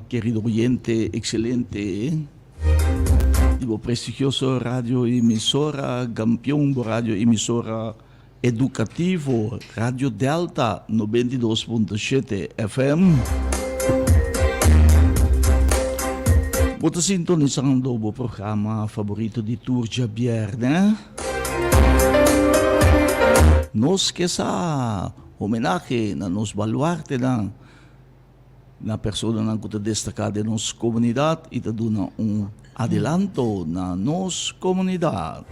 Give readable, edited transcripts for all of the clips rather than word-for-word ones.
querido oyente excelente di bo prestigioso radio emisora Campeón, bo radio emisora educativo Radio Delta 92.7 FM. Bo ta sintonisando bo programa favorito di tur djabièrnè. Nos ke sa homenahe na nos baluartenan, na personanan ku ta destaká den nos komunidat i ta duna un adelanto na nos komunidat.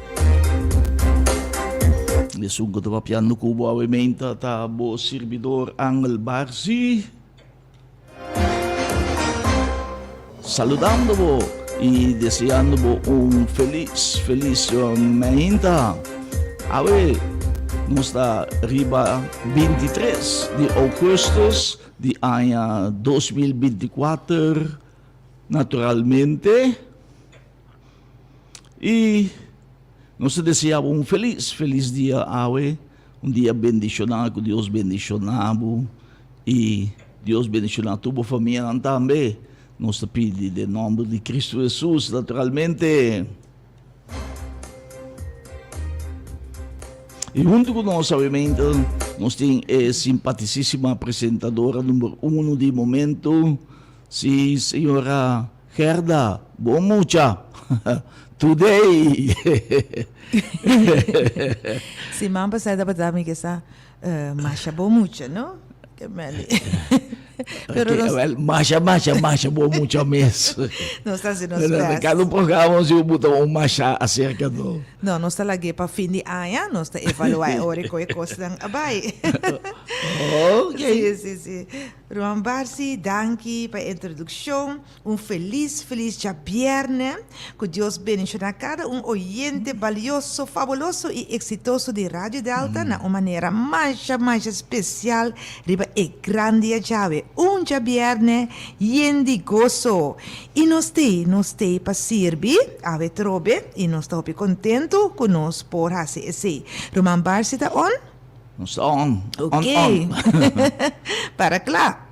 Esun ku ta papiando ku bo awe meinta ta bo sirbidor Angel Barzi. Saludando bo y deseando bo un feliz, feliz mainta. Awe nos ta riba 23 di augustus di aña 2024, naturalmente. Y nos ta desea bo un feliz, feliz dia awe. Un dia bendiciona, cu Dios bendiciona bo y Dios bendiciona tur bo famianan tambe. Nos ta pidi den nomber di Cristo Jesus, naturalmente. Y hunto cu nos, obviamente, nos tin e simpaticísima presentadora number uno di momento, si señora Gerda, bon mucha. Today. Siman pasá tabata mi ke sa masha bon mucha, no? Ke meli. Pero nos... Well, masha, masha, masha bon mucha mes. Nos ta hasi nos best. Kada programa nos buta un masha acerca no. No, nos ta lag'é pa fin di aña, nos ta evaluá e ora ku e kosnan a bai. Ok. Sí, sí, sí. Ruman Barsi, danki pa e introdukshon. Un felis, felis djabièrnè. Ku Dios bendishoná kada un oyente balioso, fabuloso i eksitoso di Radio Delta na un manera masha, masha spesial riba e gran dia djawe, un djabièrnè yen di goso. I nos t'ei, nos t'ei pa sirbi awe trobe i nos ta hopi kontentu ku nos por hasi esei. Ruman Barsi ta on? Nos ta on. Ok. On, on. Para kla.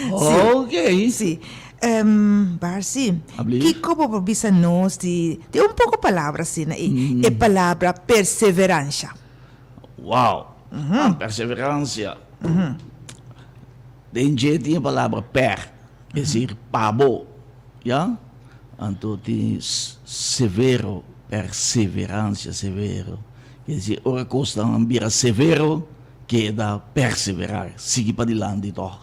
Ok. Sí. Um, Barsi, Alblief. kiko bo por bisa nos di, di un poko palabra asina ei, e palabra perseveransha? Wow. Ah, perseverancia. Den dje tin e palabra per, es decir, pa bo. Ya? Anto tin severo, perseverancia, severo. Ker disi ora kosnan bira severo, keda perseverá, sigui padilanti tòg.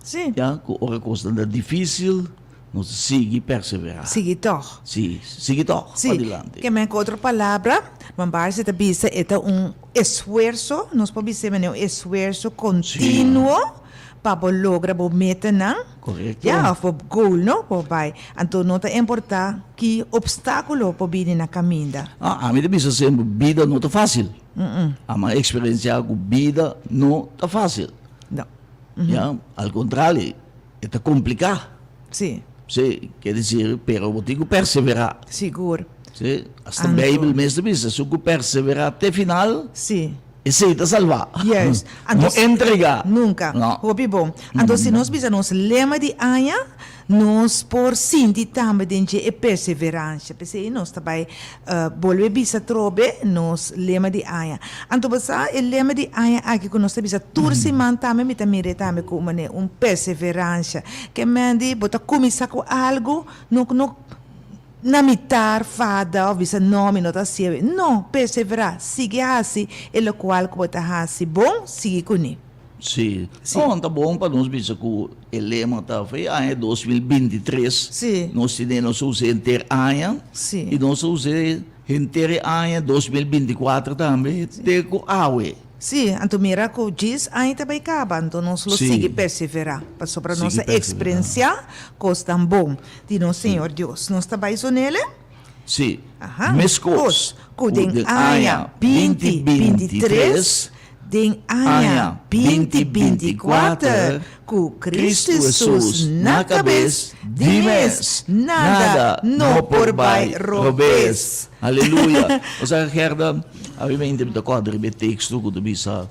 Sí. Ya, ku ora kosnan ta difísil, nos ta sigui perseverá. Sigui tòg. Sí, sigui tòg Sí. padilanti. Ke men ku otro palabra, Juan Barsi ta bisa e ta un esfuerso, nos por bisa e manera un esfuerso kontinuo pa bo logra bo metanan. Korekto. Ya, òf bo goal, no, bo bai. Anto no ta importá ki opstákulo por bini na kaminda. Ah, ami ta bisa semper, bida no ta fásil. Ami a eksperensiá ku bida no ta fásil. No. Ya, al kontrario, e ta kompliká. Sí. Sí, ke desir, pero bo tin ku perseverá. Sigur. Sí, asta Beibel mes ta bisa, esun ku perseverá te final. Sí. Esei ta salvá. Juist. No entregá. Nunca. No. Hopi bon. Anto si nos bisa nos lema di aña, nos por sinti tambe den dje e perseverancia. P'esei nos ta bai bolbe bisa atrobe nos lema di aña. Anto bo sa e lema di aña aki ku nos ta bisa tur siman tambe mi ta mir'é tambe ku manera un perseverancia. Ke men di bo ta kuminsá ku algu, no no. Na mitar fada of bisa no mi no ta hasi awe. No, perseverá, sigui hasi e lokual ku bo ta hasi bon, sigui kuné. Sí. No, ta bon pa nos bisa ku e lema ta for e aña 2023. Sí. Nos tene nos a usa henter aña. Sí. I nos a usa henter e aña 2024 tambe te ku awe. Sí, anto mira ku djis aña ta bai kaba, anto nos lo Sí. sigui perseverá, pasobra nos Sigui a eksperensiá kosnan bon. Di nos Señor Dios. Nos ta bai zonele? Sí. Aha. Meskos Kos ku den aña 2023, den aña 2024, ku Cristo Hesus na kabes, di mes, nada no por bai robes. Aleluya. Osea, Gerda, a mi mente mi ta kòrda riba e teksto ku ta bisa.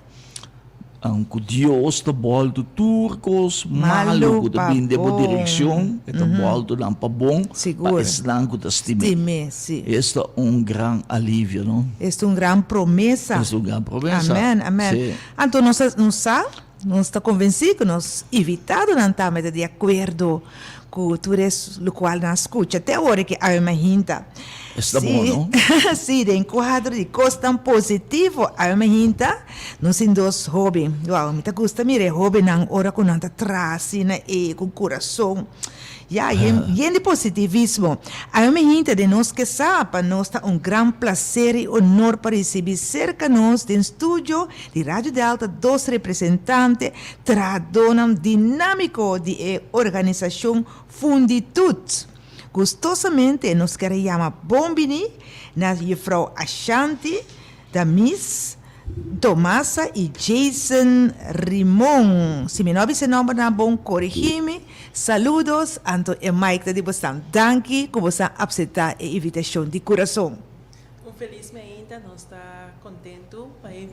Ku Dios ta bòltu tur kos malu ku ta bini den bo direkshon, e ta bòltu nan pa bon pa esnan ku ta stim'é. Es ta un gran alivio, no? Es ta un gran promesa. Es ta un gran promesa. Amèn, amèn. Anto nos sa, nos ta konvensí ku nos invitadonan tambe ta di akuerdo Ku tur es lokual nan skucha te awor ki awe mainta. Esta bon, no? Sí, den kuadro di kosnan positivo awe mainta nos tin dos hóben. Wou, mi ta gusta mira e hóbennan ora ku nan ta traha asina e ku kurason. Ya, yen yen di positivismo. Awe mainta den nos ke sa pa nos ta un gran plaser i onor pa risibí serka nos den studio di Radio Delta dos representante Trahadónan dinámiko di e organisashon Funditut. Gustosamente nos ker yama bon biní na Juffrouw Ashanti Damis Tomasa i Jason Rimon. Si mi no a bisa e nòmbernan bon, korigí mi. Saludos, anto e mic ta di bosan. Danki ku bosan apseptá e invitashon di kurason. Un felis meinta, nos ta kontentu pa e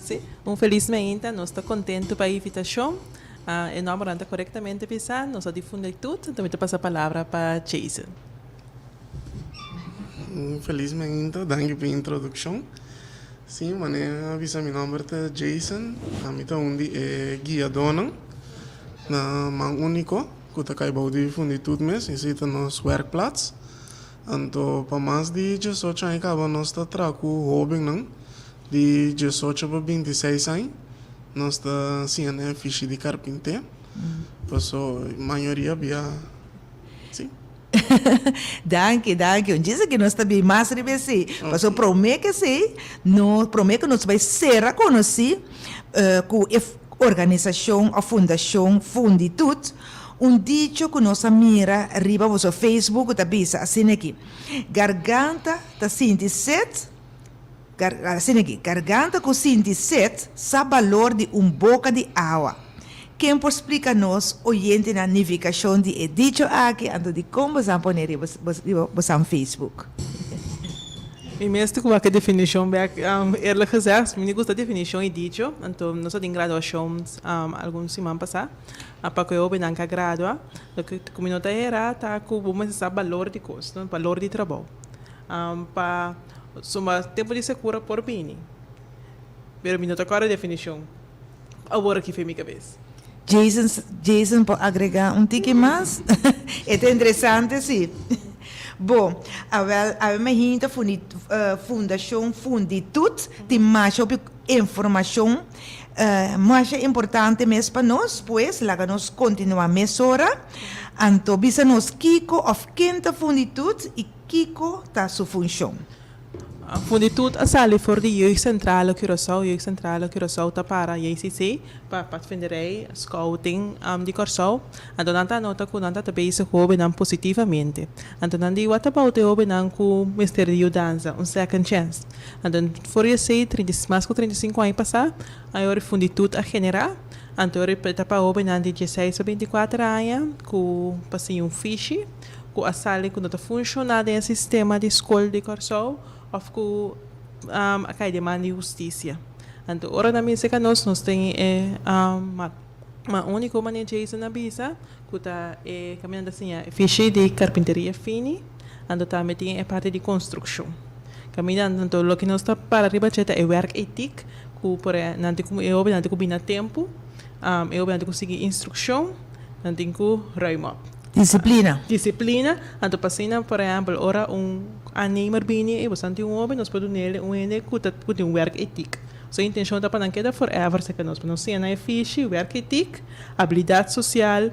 Sí, un felis meinta, nos ta kontentu pa e invitashon. E nòmbernan ta korektamente bisá, nos ta di Funditut, anto mi ta pasa palabra pa Jason. Un felis meinta, danki pa e introdukshon. Sí, manera a bisa mi nòmber ta Jason, ami ta un di e guiadónan na Man Úniko ku ta kai bou di Funditut mes, esei ta nos wèrkplats. Anto pa mas di diesocho aña kaba nos ta traha ku hóbennan di diesocho pa bintiseis aña. Nos ta siña nan e fishi di karpinté. Paso mayoria bia si. Danki, danki. Un djis aki nos ta bin mas riba esei. Paso promé ku esei, no promé ku nos bai sera konosí ku e organisashon òf fundashon Funditut, Un dicho ku nos a mira riba boso Facebook ku ta bisa asina aki, Garganta ta sinti set, gar, asina aki, Garganta ku sinti set sa balor di un boka di awa. Ken por splika nos oyentenan nifikashon di e dicho aki anto dikon boso a pone riba riba boso Facebook? Mi mes ta ku wak e definishon bek. Eerlijk gezegd, mi no gusta definishon i dicho, anto nos a tin graduashon algun siman pasá. A pa ku e hobennan ka gradua, loke ku mi no ta hera ta ku bo mester sa balor di kos, no, balor di trabou. Pa suma tempu di sekura por bini, pero mi no ta kòrda e definishon awor aki fen mi kabes. Jason, Jason por agrega un tiki mas? E ta interesante si. Bo, awel, awe mahinta fundi, Fundashon Funditut tin masha hopi Informashon masha importante mes pa nos, pues laga nos kontinuá mesora. Anto bisa nos kiko òf ken ta Funditut i kiko ta su funshon. Funditut a sali for di Jeugdcentrale Curaçao. Jeugdcentrale Curaçao ta para JCC, pa padvinderij, scouting, di Kòrsou. Anto nan ta nota ku nan ta ta bezig hóbennan positivamente. Anto nan di what about e hóbennan ku mester di yudansa, un second chance. Anto for di esei trinta i mas ku 35 aña pasá a yori Funditut a generá. Anto yori ta pa hóbennan di dieseis pa 24 aña ku pa siña un fishi ku a sali ku no ta funshoná den e sistema di skol di Kòrsou òf ku a kai den man di hustisia. Anto ora nan bin serka nos, nos tin e ma úniko manera Jason a bisa ku ta e kaminda ta siña e fishi di karpinteria fini, anto tambe tin e parti di konstrukshon. Kaminda anto loke nos ta para riba dje ta e wèrketiek ku por e nan tin ku e hobennan tin ku bini na tempu, e hobennan tin ku sigui instrukshon, nan tin ku ruim op. Disiplina. Disiplina, anto pa asina por ehèmpel ora un aannemer bini e bo san tin un hoben nos por dun'el un hende ku ta ku tin wèrketiek. Su intenshon ta pa nan keda forever serka nos, pa nos siña nan e fishi, wèrketiek, abilidat sosial,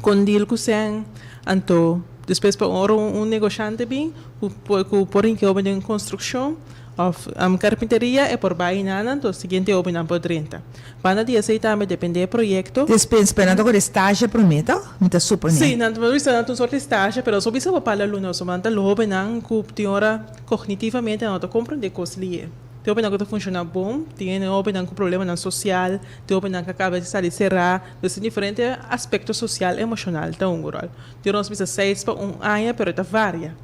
kon deal ku sèn, anto despues pa ora un negoshante bin ku ku por hinka e hoben den konstrukshon òf karpinteria e por bai nan anto siguiente hobennan por drenta. Banda di esei tambe depende e proyekto. Despues nan ta kore stage promé to? Mi ta suponé. Sí, nan ta bisa nan ta un sort di stage pero so bisa bo pa la luna so nan ta hobennan ku tin ora kognitivamente nan no ta komprendé kos lié. Tin hobennan ku ta funshoná bon, tin hobennan ku problemanan sosial, tin hobennan ku a kaba di sali será. Dus tin diferente aspekto sosial, emoshonal ta hunga un ròl. Tin nos bisa seis pa un aña pero e ta varia.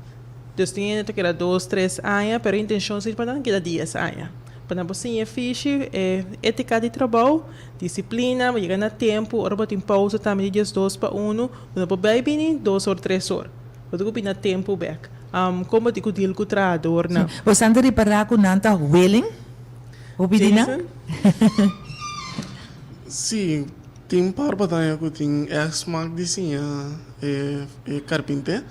Dus tin hende ta keda dos, tres aña pero e intenshon si pa nan keda dies aña. Pa nan por siña e fishi, e étika di trabou, disiplina, bo yega na tempu, ora bo tin pousa tambe di diesdos pa unu, bo no por bai bini dos or tres or. Bo tin ku bini na tempu bèk. Kon bo tin ku deal ku trahadornan. Bo san ta ripará ku nan ta willing? Hopi di nan? Jason? Sí, tin par bataya ku tin ègt smak di siña e e karpinté,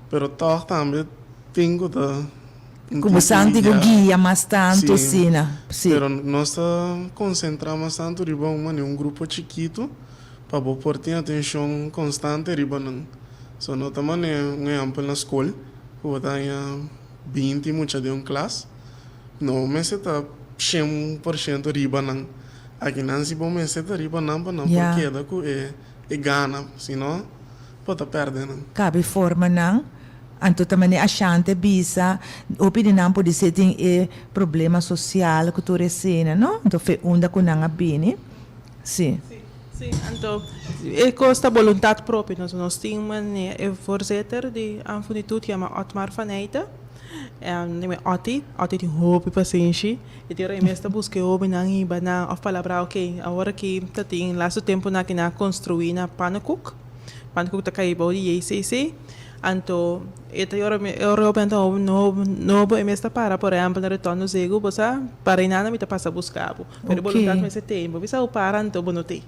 pero tòg tambe tin ku ta un Ku bo tiki san tin ku ya. guia mas tantu Sí, asina. Sí. pero nos ta konsentrá mas tantu riba un manera un grupo chikitu pa bo por tin atenshon konstante riba nan. So no ta manera un ehèmpel na skol ku bo ta haña 20 mucha den un klas, no mester ta 100% riba nan. Akinan si bo mester ta riba nan pa nan por keda ku e e gana, si no bo ta pèrdè nan. Kabe forma nan, anto ta manera Ashante bisa, hopi di nan podisé tin e problema sosial ku tur esena, no? Anto fe unda ku nan a bini, si. Si, si, anto e kos ta boluntat propio, nos nos tin manera e voorzitter di Funitut yama Otmar van Eijten, Otty, Otty tin hopi pasenshi. E tin ora e mes ta buska e hobennan hiba nan of palabrá, ok, awor aki ta tin lastu tempunan ki nan a konstruí na Pannekoek. Pannekoek ta kai bou di JCC. Anto e ta ora e ora e hobennan ta hoben nobo e mes ta para por ehèmpel na Retorno Zegu bo sa para einan mi ta pasa buska bo. Pero e boluntat mester tei. Bo bisa bo para anto bo no tei.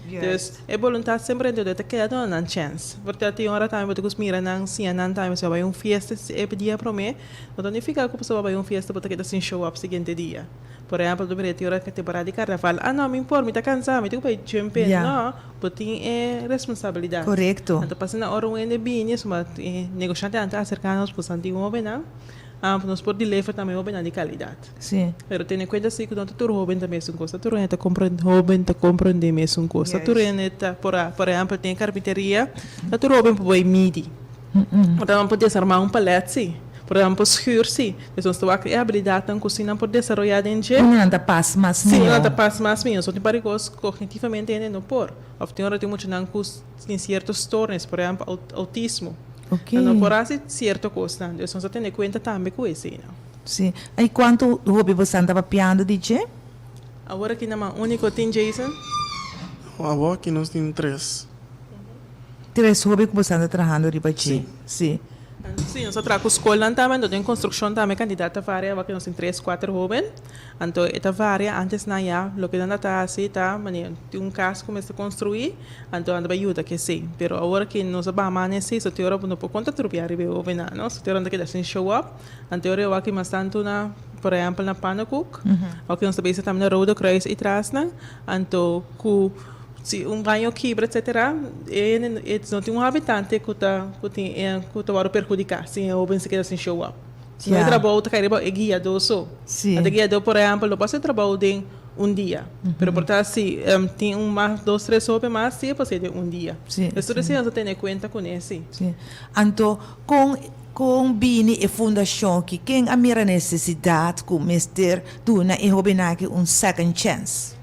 Dus e boluntat semper dentro ta keda duna nan chèns. Porque tin ora tambe bo ta gus mira nan siña nan tambe si bo bai un fiesta e dia promé. No ta nifiká ku pasobra bo bai un fiesta bo ta keda sin show up siguiente dia. Por ehèmpel, bo ta mira tin ora temporada di karnaval, ah no, mi por, mi ta kansá, mi tin ku bai jump in. No, bo tin e responsabilidat. Korekto. Anto pasa na ora un hende bini, suma e negoshantenan ta aserká nos ku esnan tin hóbennan, nos por deliver tambe hóbennan di kalidat. Sí. Pero tene kuenta si ku no ta tur hóben ta mesun kos, ta tur hende ta kompron hóben ta komprondé mesun kos, ta tur hende ta por por ehèmpel den e karpinteria, ta tur hóben por bai midi. Por nan por desarmá un palet sí, por nan por schuur sí. Dus nos ta wak e habilidatnan ku si nan por desaroyá den dje. Unda nan ta pas mas mihó. Sí, unda nan ta pas mas mihó. So tin par di kos kognitivamente hende no por. Òf tin ora tin muchanan ku tin sierto stornis, por ehèmpel outismo. Oké. Nan no por hasi sierto kosnan. Dus nos ta tene kuenta tambe ku eseinan. Sí. I kuantu hopi bosan ta papiando di dje? Awor aki nan mas úniko tin, Jason? Awor aki nos tin tres. Tres hopi ku bosan ta trahando riba dje. Sí. Sí, nos ta traha ku skolnan tambe, anto den konstrukshon tambe kantidat ta varia, wak nos tin tres, kuater hoben. Anto e ta varia, antes nan ya loke nan ta hasi ta manera tin un kas ku mester konstruí, anto nan ta bai yuda ku esei. Pero awor ki nos a baha man esei, so tin ora bo no por konta tur bia riba e hobennan, no? So tin ora nan ta keda sin show up. Anto ora wak mas tantu na, por ehèmpel na Pannekoek, wak nos ta bisa tambe na Rode Kruis i trasnan, anto ku. Si un baño kibra etcetera e e no tin un habitante ku ta ku tin e ku ta wòrdu perhudiká si e hóben se keda sin show up. Si no e trabou ta kai riba e guiadó so. Ante e guiadó por ehèmpel no por hasi e trabou den un dia, pero por ta si tin un mas dos tres hóben mas si e por hasi den un dia. Pues tur esei nos ta tene kuenta kuné si. Anto kon kon bini e fundashon aki? Ken a mira nesesidat ku mester duna e hóbennan aki un second chance?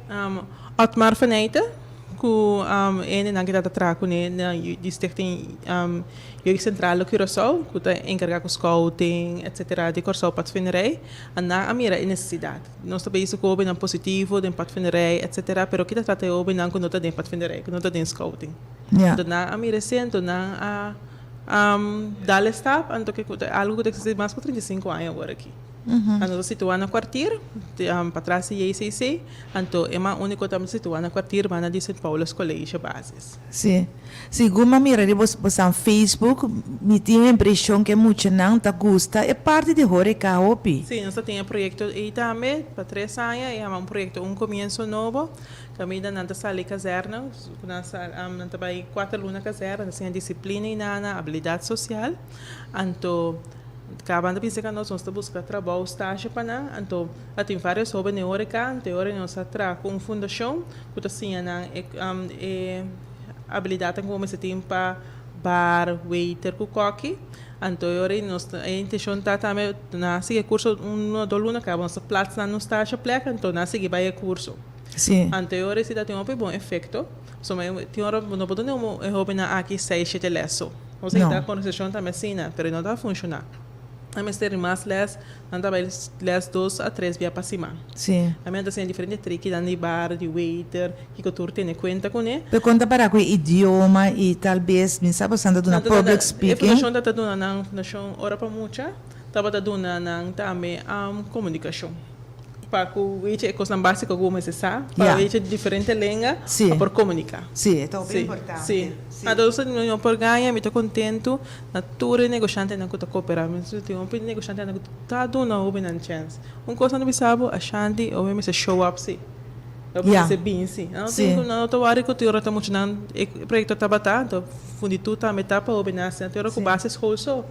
Otmar van Eijten, ku e hendenan ku ta traha kuné na di Stichting Jeugdcentrale Curaçao, ku ta enkargá ku scouting etcetera di Kòrsou Padvinderij, a nan a mira e nesesidat. Nos ta bezig ku hóbennan positivo den padvinderij etcetera, pero ki ta trata e hóbennan ku no ta den padvinderij, ku no ta den scouting? Anto nan a mira esei, anto nan a dal e stap, anto ke ku ta algu ku ta eksistí mas ku 35 aña awor aki. Anto ta situá na Kwartier, patras di JCC. Anto e man úniko ta situá na kwartier banda di Sint Paulus College Basis. Sí. Segun mi a mira riba bosan Facebook, mi tin e impreshon ku e muchanan ta gusta e parti di horeca hopi. Sí, nos ta tin e proyekto ei tambe pa tres aña. E yama un proyekto Un Comienzo Nobo. Kaminda nan ta sali kazèrna, ku nan sa nan ta bai kuater luna kazèrna, nan ta siña disiplina i nana, abilidat sosial. Anto. Kaba nan ta bisa ka nos, nos ta buska trabou, stasje pa nan. Anto a tin varios hoben den horeca, anto e ora nos a traha ku un fundashon ku ta siña nan e e abilidatnan ku bo mester tin pa bar, waiter ku kòki. Anto e ora nos ta e intenshon ta tambe nan a sigui e kurso un o dos luna kaba nos ta plats nan un stasje plek anto nan a sigui bai e kurso. Anto e ora si ta tin hopi bon efekto, pasobra tin ora bo no por duna e hobennan aki seis shete lès so. Nos a hita konversashon tambe asina, pero e no ta funshoná. Nan mester di mas les, nan ta bai les dos a tres bia pa siman. Sí. Nan ta siña diferente trikinan di bar, di waiter, kiko tur tene kuenta kuné. Pero kon ta para ku e idioma i tal bes mi sa boso ta duna public speaking? E fundashon ta duna nan, fundashon Ora pa Mucha, tabata duna nan tambe komunikashon. Pa ku wechi e kosnan básiko ku bo mester sa, pa wechi diferente lenga pa por komuniká. Sí, e ta hopi importante. Sí. Anto mi por gaña, mi ta kontentu na tur e negoshantenan ku ta koperá. Mi tin hopi negoshantenan ku ta duna hobennan chèns. Un kos nan ta bisa bo, Ashanti, hoben mester show up sí. Hoben mester bin sí. Nan no tin ku, nan no ta wòri ku tur ora ta muchanan e proyekto tabata, anto Funditud tambe ta pa hobennan asina tur ora ku basisschool so.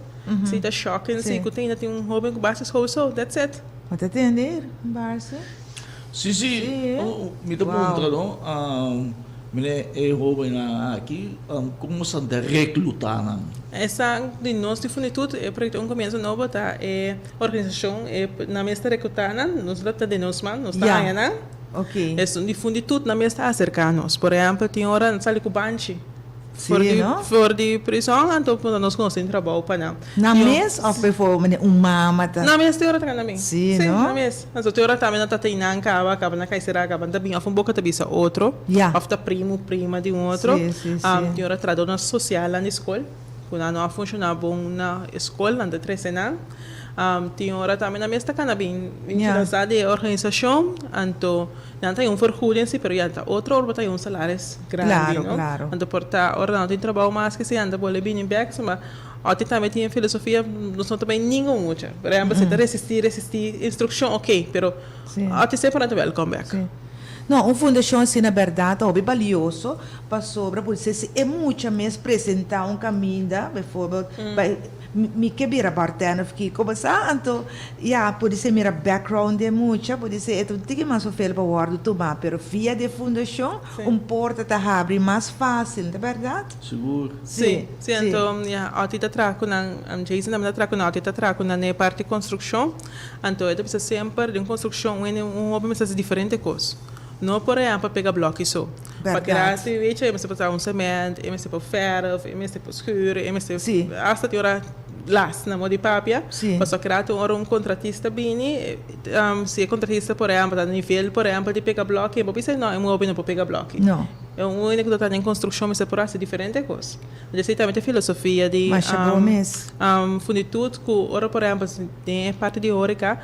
Sí, ta shocking sí ku tin un hoben ku basisschool so, that's it. Bo ta tende, Barse? Sí, sí. Mi ta puntra no, mene e hobennan aki, como sa ta recluta nan? Esa di nos di Funditud, e proyecto Un Comienzo Nobo ta e organisacion, e nan mes ta recluta nan, nos ta den nos man, nos ta haña nan. Esun di Funditud nan mes ta acerca nos. Por ehempel, tin ora nan sali cu banchi. For di, for di prison, anto punta nos ku nos tin trabou pa nan. Nan mes of bijvoorbeeld un mama ta. Nan mes tin ora ta kanda mi. Sí, no? Nan mes. Anto tin ora tambe nan ta teinan kaba, kaba nan kai sera, kaba nan ta bin of un boka ta bisa otro. Ya. Of ta primo, prima di un otro. Sí, sí, sí. Tin ora trahadornan sosialnan di skol, ku nan no a funshoná bon na e skol, nan ta trese nan. Tin ora tambe nan mes ta kanda bin, bin finansa di e organisashon, anto. Nan ta un vergoeding si, pero ya ta otro ora bo ta un salaris grandi, Claro, no? claro. Anto por ta ora nan no tin trabou mas ke si nan ta bolbe bini bek, suma oti tambe tin e filosofia nos no ta bay ningun mucha. Por ehempel si ta resisti, resisti instrukshon ok, pero Sí. oti semper nan ta welkom bek. Sí. No, un fundashon asina bèrdat ta hopi balioso pasobra por si si e mucha mes presentá un kaminda, bijvoorbeeld, bay Mi ke bira bartender of kiko bo sa anto ya podise mira background di e mucha podise e ta un tiki mas sofel pa wordo tuma pero via di e fundacion un porta ta habri mas facil ta berdad? Sigur. Si, si anto ya Otty ta traha ku nan Jason tambe ta traha ku nan Otty ta traha ku nan den e parti construccion anto e ta bisa semper den construccion un hende un hopi mester hasi diferente kos. No por ehempel pega blokkie so. Pa keda hasi wechi e mester por traha un cement, e mester por verf, e mester por schuur, e mester hasta tin ora las na modo di papia. Pasobra keda tin ora un contratista bini, si e contratista por ehempel ta nivel por ehempel di pega blokkie, e por bisa no e muhé no por pega blokkie. E un hende ku ta den construccion mester por hasi diferente kos. Esei tambe ta e filosofia di Funditud ku ora por ehempel den e parti di horeca.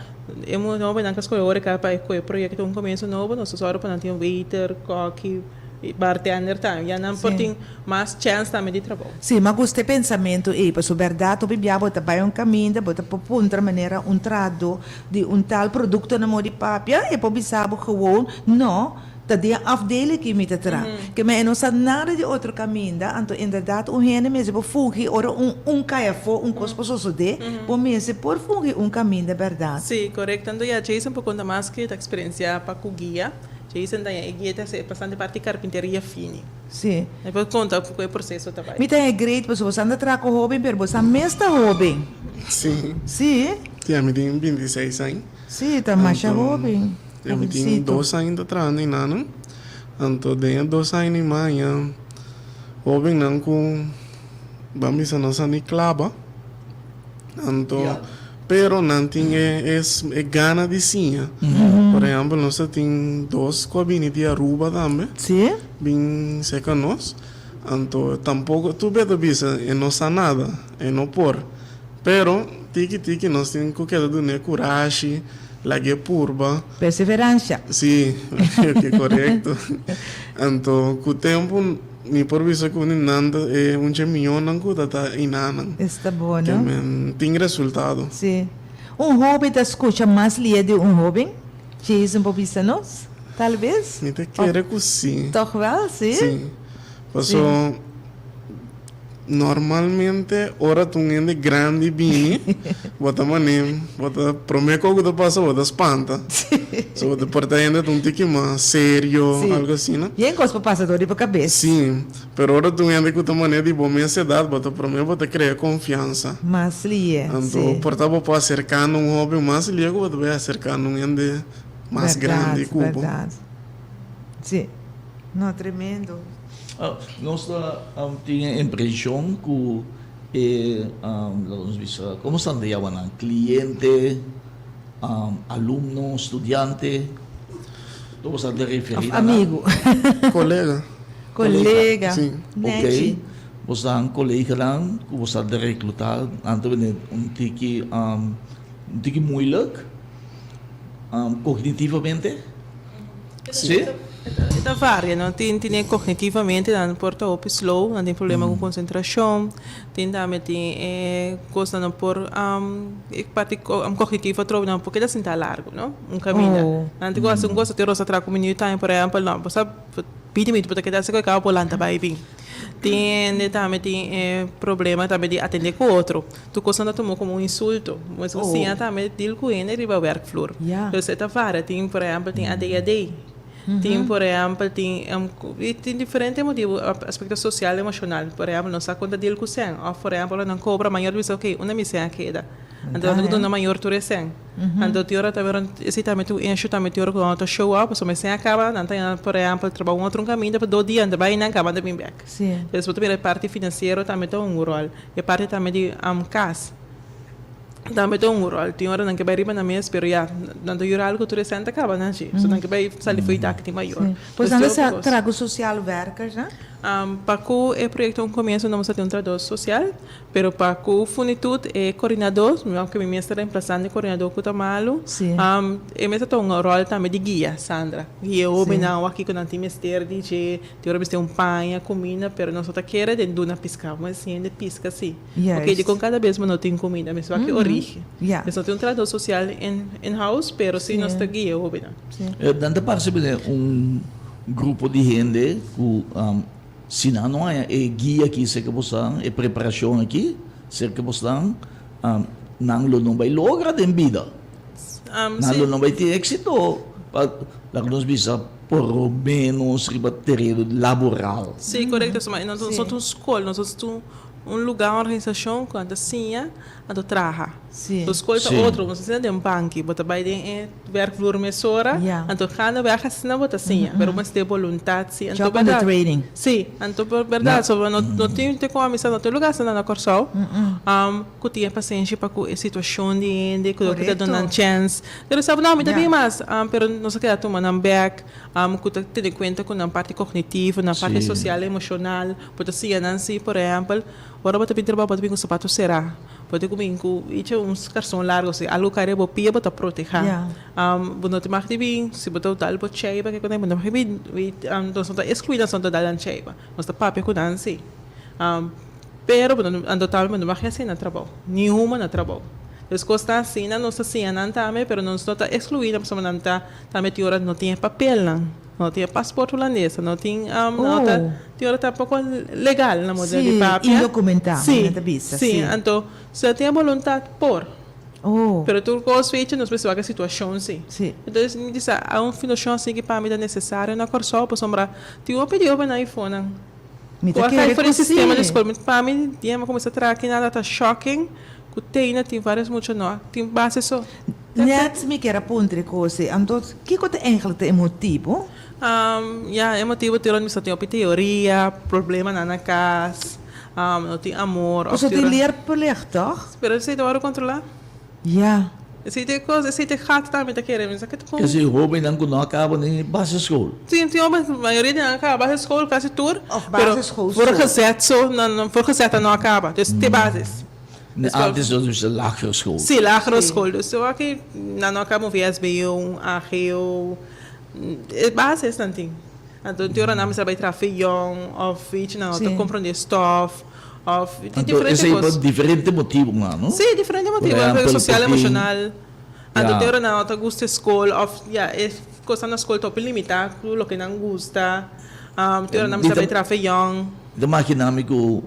E mucha hobennan ta skohe ora pa e kohe proyekto un komienso nobo, nos ta sòru pa nan tin waiter, kòki, bartender tambe. Ya nan por tin mas chèns tambe di trabou. Sí, m'a gusta e pensamentu ei, pasobra bèrdat hopi bia bo ta bai un kaminda, bo ta por puntra manera un trahadó di un tal produkto na moda di papia, e por bisa bo gewoon, no, Ta den e afdeling ki mi ta traha. Ke men e no sa nada di otro kaminda, anto inderdat un hende mester por fungi ora un un kai afó, un kos por sosodé, bo mester por fungi un kaminda bèrdat. Sí, korekto. Anto ya Jason por konta mas ke ta eksperensiá pa ku guia. Jason ta e guia ta hasi bastante parti karpinteria fini. Sí. E por konta ku e proseso ta bai. Mi ta haña great pasobra bo sa anda traha ku hóben pero bo sa mes ta hóben. Sí. Sí. Sí, ami tin bintiseis aña. Sí, ta masha hóben. Ya mi tin dos aña ta trahando enanan, anto den e dos aña ni maña hobennan ku ban bisa no sa ni klaba, anto pero nan tin e e gana di siña. Por ehempel nos ta tin dos ku a bini di Aruba tambe bin serka nos, anto tampoko tur bia ta bisa e no sa nada, e no por. Pero tiki tiki nos tin ku keda dun'é kurashi, lag'é purba. Perseveransha. Sí, oke korekto. Anto ku tempu mi por bisa ku ni nan ta e un dje miónan ku ta ta einanan. Esta bo, no? Ke men tin resultado. Sí. Un hóben ta skucha mas lia di un hóben? Jason por bisa nos? Tal bes? Mi ta kere ku sí. Tòg wèl, sí? Sí. Paso. Normalmente ora ta un hende grandi bini, bo ta mane, bo ta prome kos ku ta pasa bo ta spanta. So bo ta por ta hende ta un tiki mas serio, algo asina. Yen kos por pasa dor di bo kabes. Si, pero ora ta un hende ku ta mane di bo mes edat, bo ta prome bo ta krea konfiansa. Mas lie, si. Anto por ta bo por aserka na un hoben mas lie ku bo ta bai aserka na un hende mas grandi ku bo. Bèrdat, bèrdat. Si. No, tremendo. Nos ta tin e impresion cu E laga nos bisa komo esnan ta yama nan kliente, alumno, studiante, tur boso ta referí na nan. Of amigu. Kolega. Kolega. Si. Ok, boso koleganan ku boso ta reklutá nan ta bini un tiki un tiki moeilijk kognitivamente. Si. E ta varia, no? Tin tin e cognitivamente nan por ta hopi slow, nan tin problema cu concentracion, tin tambe tin e cosnan nan por e parti cognitivo atrobe nan por keda sinta largo, no? Un caminda. Nan tin cu haci un cosa tin rosa tra cu minuut tambe por ehempel, no, bo sa binti minuut bo ta keda haci cu e caba bo lanta bay bin. Tin hende tambe tin e problema tambe di atende cu otro. Tur cosnan ta tuma como un insulto. Bo mester siña tambe deal cu hende riba werkvloer. Dus e ta varia. Tin por ehempel tin ADHD. Tin por ehempel tin tin diferente motibu aspecto social emocional. Por ehempel no sa con ta deal cu cen of por ehempel ora nan cobra mayor bisa ok unda mi cen a keda. Anto nan ta duna mayor tur e cen. Anto tin ora tambe esey tambe ta un issue tambe tin ora cu nan no ta show up pasobra e cen a caba nan ta yanda por ehempel trabao un otro caminda pa dos dia nan ta bay nan caba nan ta bin bek. Entonces bo ta mira e parti financiero tambe ta un rol. E parti tambe di cas tambe ta un rol. Tin ora nan ke bai riba nan mes pero ya nan ta yura algo tur e sèn ta kaba nan shi. So nan ke bai sali for e dak di mayor. Pues nan ta sa traha ku social werkers nan? Pa ku e proyekto un komienso nos a tin un trahador sosial pero pa ku Funitut e koordinador, aunke mi mes ta remplasando e koordinador ku ta malu, e mes ta tuma un rol tambe di guia, Sandra. Guia e hobennan wak kiko nan tin mester di dje. Tin ora mester un paña, cuminda, pero nos no ta kere den duna pisca. Bo mester hende pisca si. Ok, dicon cada bes bo no tin cuminda? Mester wak e origen. Nos no tin un trahador social in in house, pero si nos ta guia hobennan. Nan ta parse bini un grupo di hende cu si nan no haña e guia aki cerca bosnan, e preparacion aki cerca bosnan, nan lo no bay logra den bida. Nan lo no bay tin exito pa laga nos bisa. Por lo menos riba tereno laboral. Sí, korekto. Suma nos no ta un skol, nos ta un lugá, un organisashon ku nan ta siña, nan ta traha. So skol ta otro, bo no ta siña den banki, bo ta bai den e werkvloer mesora, anto gaandeweg asina bo ta siña, pero bo mester boluntat sí. Job under training. Sí, anto bèrdat, so no no tin te kon a misa, no tin lugá asina na Kòrsou ku tin e pasenshi pa ku e situashon di hende, ku ta duna nan chèns. Pero sa no, mi ta bin mas, pero nos a keda tuma nan bek, ku ta tene kuenta ku nan parti kognitivo, nan parti sosial, emoshonal, bo ta siña nan si, por ehèmpel, ora bo ta bin trabou bo ta bin ku sapatu será, bo ta bin ku ichi un karson largu, si algu kai riba bo pia bo ta protehá, bo no ta mag di bin, si bo ta dal bo cheiba ke konai bo no mag di bin, nos no ta eskluí nan si nan ta dal nan cheiba, nos ta papia ku nan si. Pero bo no anto tambe bo no mag hasi na trabou, ni huma na trabou. Dus kosnan asina nos ta siña nan tambe, pero nos no ta ekskluí nan pasobra nan ta tambe tin ora no tin e papelnan, no tin e pasport hulandes, no tin no ta tin ora tampoko legal na modo di papia. Sí, indokumentá, nan ta bisa, sí. Sí, anto si nan tin e boluntat por. Pero tur kos fecha nos mester wak e situashon sí. Entonces mi di sa a un fundashon asina ki pa mi ta nesesario na Kòrsou pasobra tin hopi di hopi nan ifonan. Mi ta Ku a kai kere for ku e sistema di si. skol. Mi pa mi dia mi a kuminsá traha aki nada ta shocking ku teina tin varios mucha no tin base so. Net mi kier a puntra e kos ei. Anto kiko ta eigenlijk ta e motibu? Ya e motibu tin ora mi sa tin hopi teoria, problemanan na kas, no tin amor of Pasobra tin tin ora. leerplicht toch? Pero esei ta wòrdu kontrolá. Ya. Esei ta e kos, esei ta e gat tambe ta kere. Mi sa ke ta kon. Esei hobennan ku no a kaba ni basisschool. Sí, tin hoben, mayoria di nan a kaba basisschool, kasi tur. Of basisschool so. Pero voorgezet so, nan voorgezet nan no a kaba. Dus te basis. Antes nos bisa lagere school. Sí, lagere school. Dus so aki nan no a kaba un VSBO, un AGO. E basis nan tin. Anto tin ora nan mester bai traha fe yong of ichi nan no ta komprondé stof. Of tin Anto diferente esei pa kos. diferente motibunan, no? Sí, diferente Por motibu, ehempel, sosial, por tin emoshonal. Anto Ya. tin ora nan no ta gusta e skol òf ya e kosnan na skol ta hopi limitá ku loke nan gusta. Tin ora nan Mi mester ta bai traha fe yòn. Mi ta magina mi ku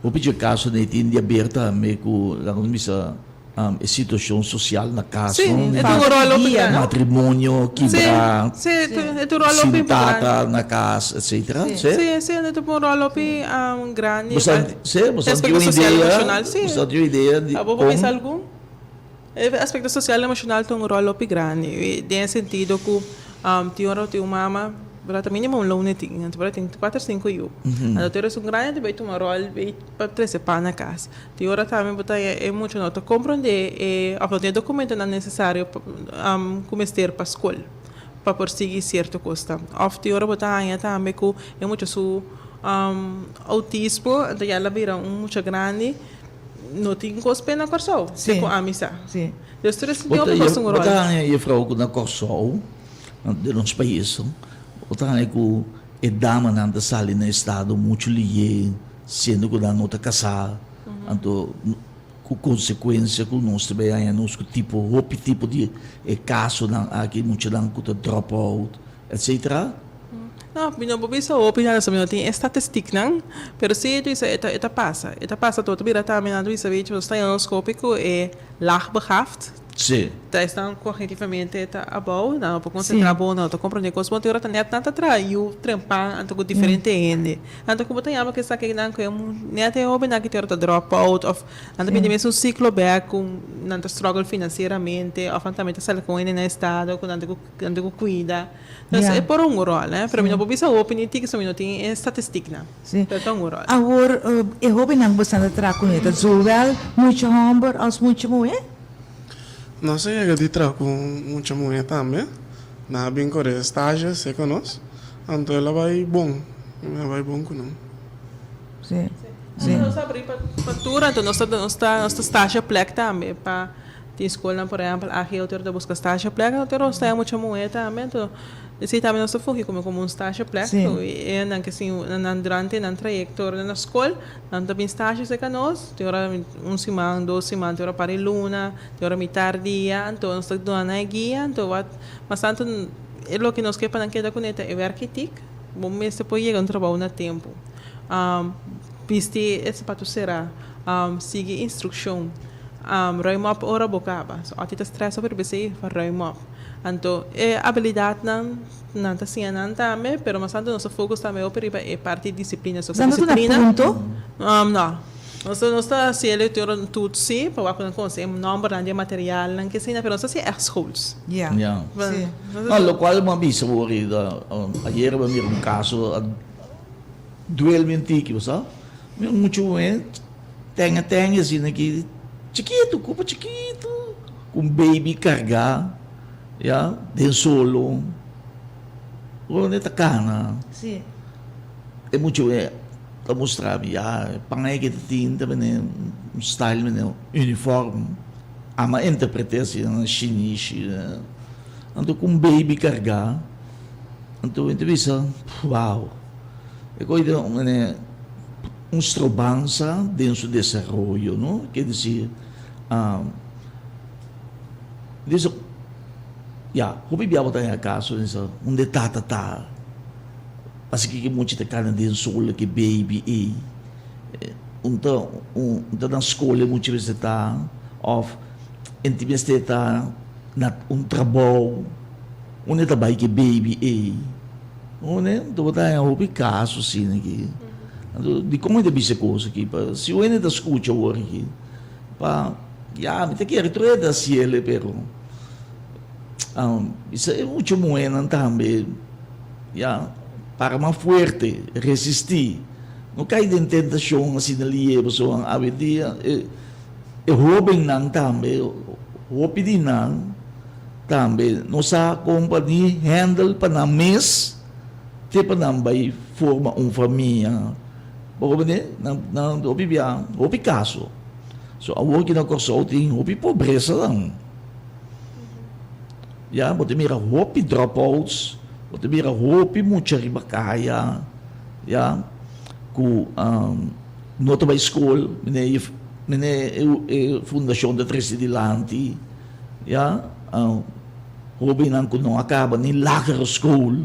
hopi dje kasonan ei tin di aber tambe ku laga nos bisa E situacion social na cas, Sí, no? e tin un rol hopi grandi. Matrimonio kibra, Sí, sí, e tin un rol hopi sin importante. tata na cas, etcetera. Sí, sí, e tin un rol hopi grandi. Bo sa, sí, bo sa tin Aspecto un social idea, emocional, sí. bo sa tin un idea di Abo por con. bisa algun? E aspecto social emocional tin un rol hopi grandi, den e sentido cu tin ora tin un mama. Bo ta minimum loon e tin, anto bo tin kuater sinku yu. Anto tur esun grandi ta bai tuma ròl bai pa trese pan na kas. Tin ora tambe bo ta haña e mucha no ta komprondé e òf no tin e dokumentonan nesesario ku mester pa skol pa por sigui sierto kosnan. Òf tin ora bo ta haña tambe ku e mucha su outismo anto ya el a bira un mucha grandi no tin kos p'e na Kòrsou, si ku ami sa. Dus tur esei tin hopi kos un ròl. Bo ta haña jefrou ku na Kòrsou Den nos pais bo ta haña ku e damanan ta sali na estado muchu liye siendo ku nan no ta kasá, anto ku konsekuensia ku nos ta bai haña nos ku tipo hopi tipo di e kasonan aki muchanan ku ta drop out etcetera. No, mi no por bisa hopi nada so mi no tin e statistiknan, pero si e bisa e ta e ta pasa, e ta pasa tur ta bira tambe nan ta bisa bichi nos ta haña nos hopi ku e laagbegaafd. Sí. Ta esnan kognitivamente ta abou, nan no por konsentrá bon, nan no ta komprondé kos bon, te ora ta nèt nan ta traha yu trempan anto ku diferente hende. Anto ku bo ta yama ku esaki nan ku e nèt e hóbennan ki te ora ta drop out òf nan ta bini den mesun siklo bèk ku nan ta struggle finansieramente òf nan tambe ta sali ku un hende na estado ku nan ta ku nan ta ku kuida. Dus e por un ròl, pero mi no por bisa hopi ni tiki, so mi no tin e statistiknan. Sí. Pero ta un ròl. Awor, e hóbennan ku bo sta ta traha kuné ta zowel mucha hòmber òf mucha muhé? Nos a yega di traha ku mucha muhé tambe. Nan a bin kore stage serka nos. Anto el a bai bon. El a bai bon ku nan. Sí. Sí. Nos a abri pa tur, anto nos ta nos ta nos ta stage plek tambe pa tin skolnan por ehèmpel AGO tur ta buska stage plek, anto nos ta mucha muhé tambe, anto esei tambe nos ta fungi komo un stage plek. Sí. E nan ke sin nan durante nan trayekto na skol Nan ta bin stasje serka nos, tin ora un siman, dos siman, tin ora par di luna, tin ora mitar dia, anto nos ta duna nan e guia, anto wat mas tantu e loke nos ke pa nan keda kuné ta e wèrketik, bo mester por yega un trabou na tempu, bisti e sapatu será, sigui instrukshon, ruim op ora bo kaba, so oti ta strès hopi riba esei, ruim op, anto e abilidatnan. Nan ta siña nan tambe, pero mas tantu nos ta focus tambe hopi riba e parti disciplina. So, Nan ta duna disciplina, punto? No. Nos ta, nos ta hasi e lectura un toets sí, pa wak ku nan konosé e nòmbernan di e materialnan ke asina, pero nos ta hasi ègt schools. Ya. Ya. Sí. No, lokual mi a bisa bo ahorita, ayer mi a mira un kaso a duel mi un tiki, bo sa. Mi un mucha muhé tenga tenga asina aki, chikitu, kupa chikitu, ku un baby kargá. Ya, den solo. Ronde ta cana. Sí. E mucha e ta mustra mi, ya, e paña ke ta tin ta bini un style bini uniform. Ami a interprete asina na shinishi. Anto ku un baby carga. Anto mi ta bisa, wow. E koe ta un un strobansa den su desaroyo, no? Ke disi, Dice, ya, hopi bia bo ta haña kaso, dice, unda e tata ta? Paske ki mucha ta kana den sol ki baby ei. Un ta, un ta na skol e mucha mester ta, òf e tin mester ta na un trabou, unda e ta bai ki baby ei? Unda? Anto bo ta haña hopi kaso asina aki. Anto, dikon e ta bisa e kos aki? Pa si un hende ta skucha awor aki, Pa, ya, mi ta kere tur e ta hasiel pero bisa e mucha muhénan tambe, ya, para mas fuerte, resistí, no kai den tentashon asina lié pasobra awendia e e hóbennan tambe, hopi di nan tambe no sa kon pa ni handle pa nan mes te pa nan bai forma un famia. Bo comprende? Nan nan hopi bia, hopi kaso. So awor aki na Kòrsou tin hopi pobresa nan. Ya, bo ta mira hopi dropouts, bo ta mira hopi mucha riba kaya, ya, ku no ta bai skol, mene mene e fundashon ta trese dilanti, ya, hobennan ku no a kaba ni lagere skol.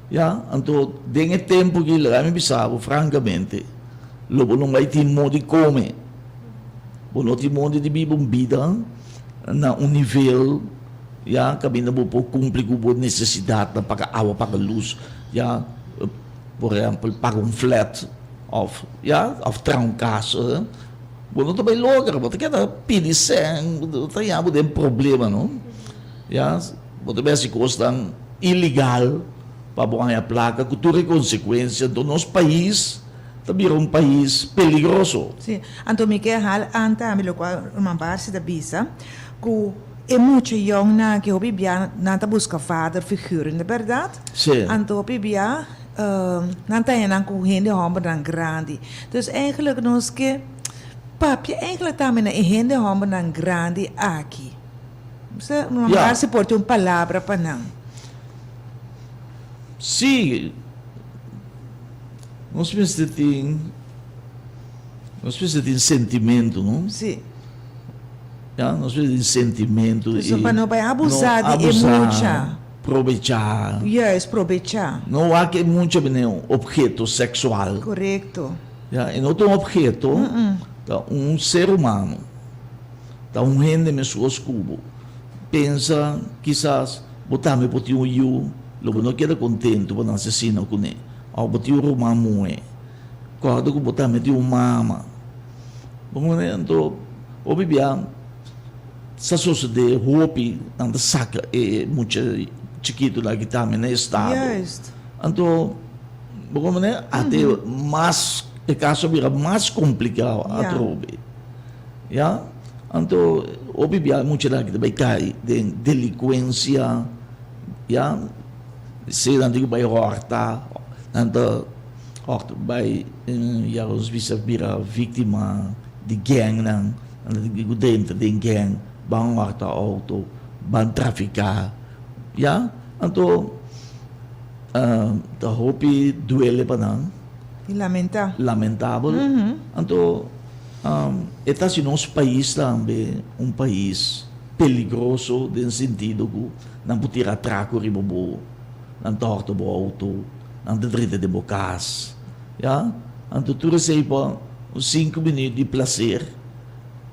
Ya, anto den e tempu aki laga mi bisa bo frankamente, lo bo no bai tin modo di kome, bo no tin modo di biba un bida na un nivel, ya, kaminda bo por kumpli ku bo nesesidatnan, paga awa, paga lus, ya, por ehèmpel paga un flat òf, ya, òf traha un kas, bo no ta bai logra, bo ta keda pidi sèn, bo ta haña bo den problema, no, ya, bo ta bai hasi kosnan. Ilegal. pa bo haña plaka ku tur e konsekuensia. Anto nos pais ta bira un pais peligroso. Sí, anto mi ke hal an tambe lokual ruman Barsi ta bisa ku e mucha yòngnan aki hopi bia nan ta buska vaderfiguur, no ta bèrdat? Sí. Anto hopi bia nan ta haña nan ku hende hòmbernan grandi. Dus eigenlijk nos ke papia eigenlijk tambe na e hende hòmbernan grandi aki. Ruman Barsi por tin un palabra pa nan. Sí, nos mester tin, nos mester tin sentimentu, no? Sí. Ya, nos mester tin sentimentu i. Pa no bai abusá di e mucha. Probechá. Juist, probechá. No wak e mucha bini un obheto seksual. Korekto. Ya, e no ta un obheto, ta un ser humano. Ta un hende meskos ku bo. Pensa, kisas. Bo tambe por tin un yu, lo bo no keda kontentu pa nan asesino kuné. Òf bo tin un ruman muhé. Kòrda ku bo tambe tin un mama. Bo mane anto hopi bia sa sosodé hopi nan ta saka e mucha chikitunan aki tambe na estado. Anto bo mane ate mas e kaso a bira mas komplikado atrobe. Ya, anto hopi bia muchanan ki ta bai kai den delinkuensia, ya, sea nan tin ku bai hòrta, nan ta hòrta bai ya nos bisa bira víktima di gèngnan, nan ta tin ku drenta den gèng, ban hòrta outo, ban trafiká, ya, anto ta hopi duele pa nan. I lamentá. Lamentabel, anto. E ta hasi nos pais tambe un pais peligroso den sentido ku nan por tira atrako riba bo, nan ta hòrta bo outo, nan ta drenta den bo kas, ya. Anto tur esei pa un sinku minüt di plaser,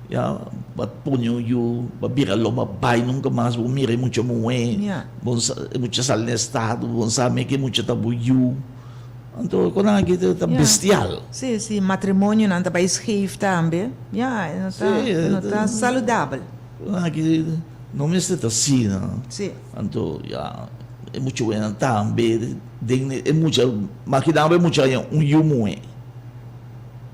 ya, bo a pone un yu, bo a bira lomba bai nunka mas bo mira e mucha muhé, bo e mucha sali na estado, bo no sa me ke mucha ta bo yu. Anto kon nan aki ta bestial. Sí, sí, matrimonionan ta bai scheef tambe. Ya, e no ta, e no ta saludabel. Kon nan aki no mester ta asina. Sí. Anto, ya, e mucha wenan tambe den e mucha, makinan e mucha haña un yu muhé.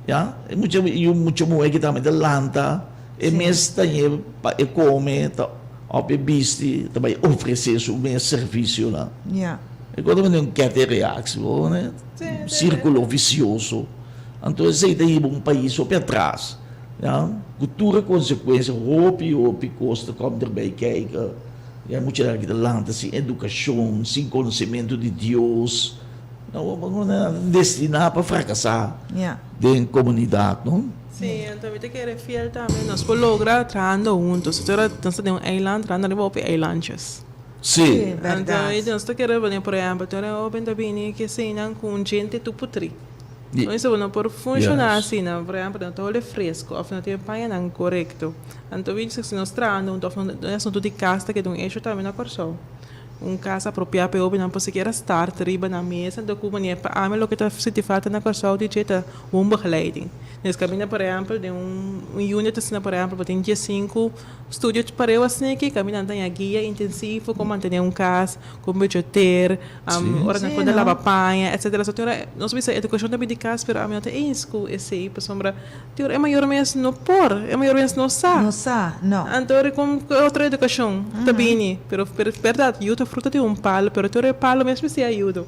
Ya, e mucha yu mucha muhé ki tambe ta lanta, e mes ta ñe pa e kome, ta òf e bisti, ta bai ofresé su mes servisionan. Ya. E kos ta bini un kete reaksi, bo wak un sirkulo visioso. Anto esei ta hiba un pais hopi atras, ya, ku tur e konsekuensia, hopi hopi kos ta kòm derbei kijk. Ya muchanan aki ta lanta sin edukashon, sin konosementu di Dios. Nan destiná pa frakasá den komunidat, no? Sí, anto mi ta kere fiel tambe nos por logra trahando huntos. Nos ta den un eiland, trahando riba hopi eilandjes. Sí. Anto e nos ta kere pone por ehempel tur e hoben ta bini ke eseinan ku un djente tur putrí. Oise bo no por funshoná asina, por ehempel no ta hole fresco òf no tin e pañanan korekto. Anto mi si nos trahando huntu òf e asuntu di kas ta keda un esho tambe na Kòrsou. Un kas apropiá pa e hobennan por sikiera start riba nan mes anto ku manera pa ami loke ta sinti falta na Kòrsou di dje ta un begeleiding. Nes kaminda por ehempel den un unit asina por ehempel bo tin diesinku Studio pareu asina aki kaminda nan ta haña guia intensivo kon mantené un kas, kon budgeteer, ora nan kon ta laba paña, etcetera. So tin ora nos bisa edukashon ta bin di kas pero ami no ta eens ku esei pasobra tin ora e mayor mes no por, e mayor mes no sa. No sa, no. Anto ora kon otro edukashon ta bini pero bèrdat yu ta fruta di un palo pero tin ora e palo mes mester ayudo.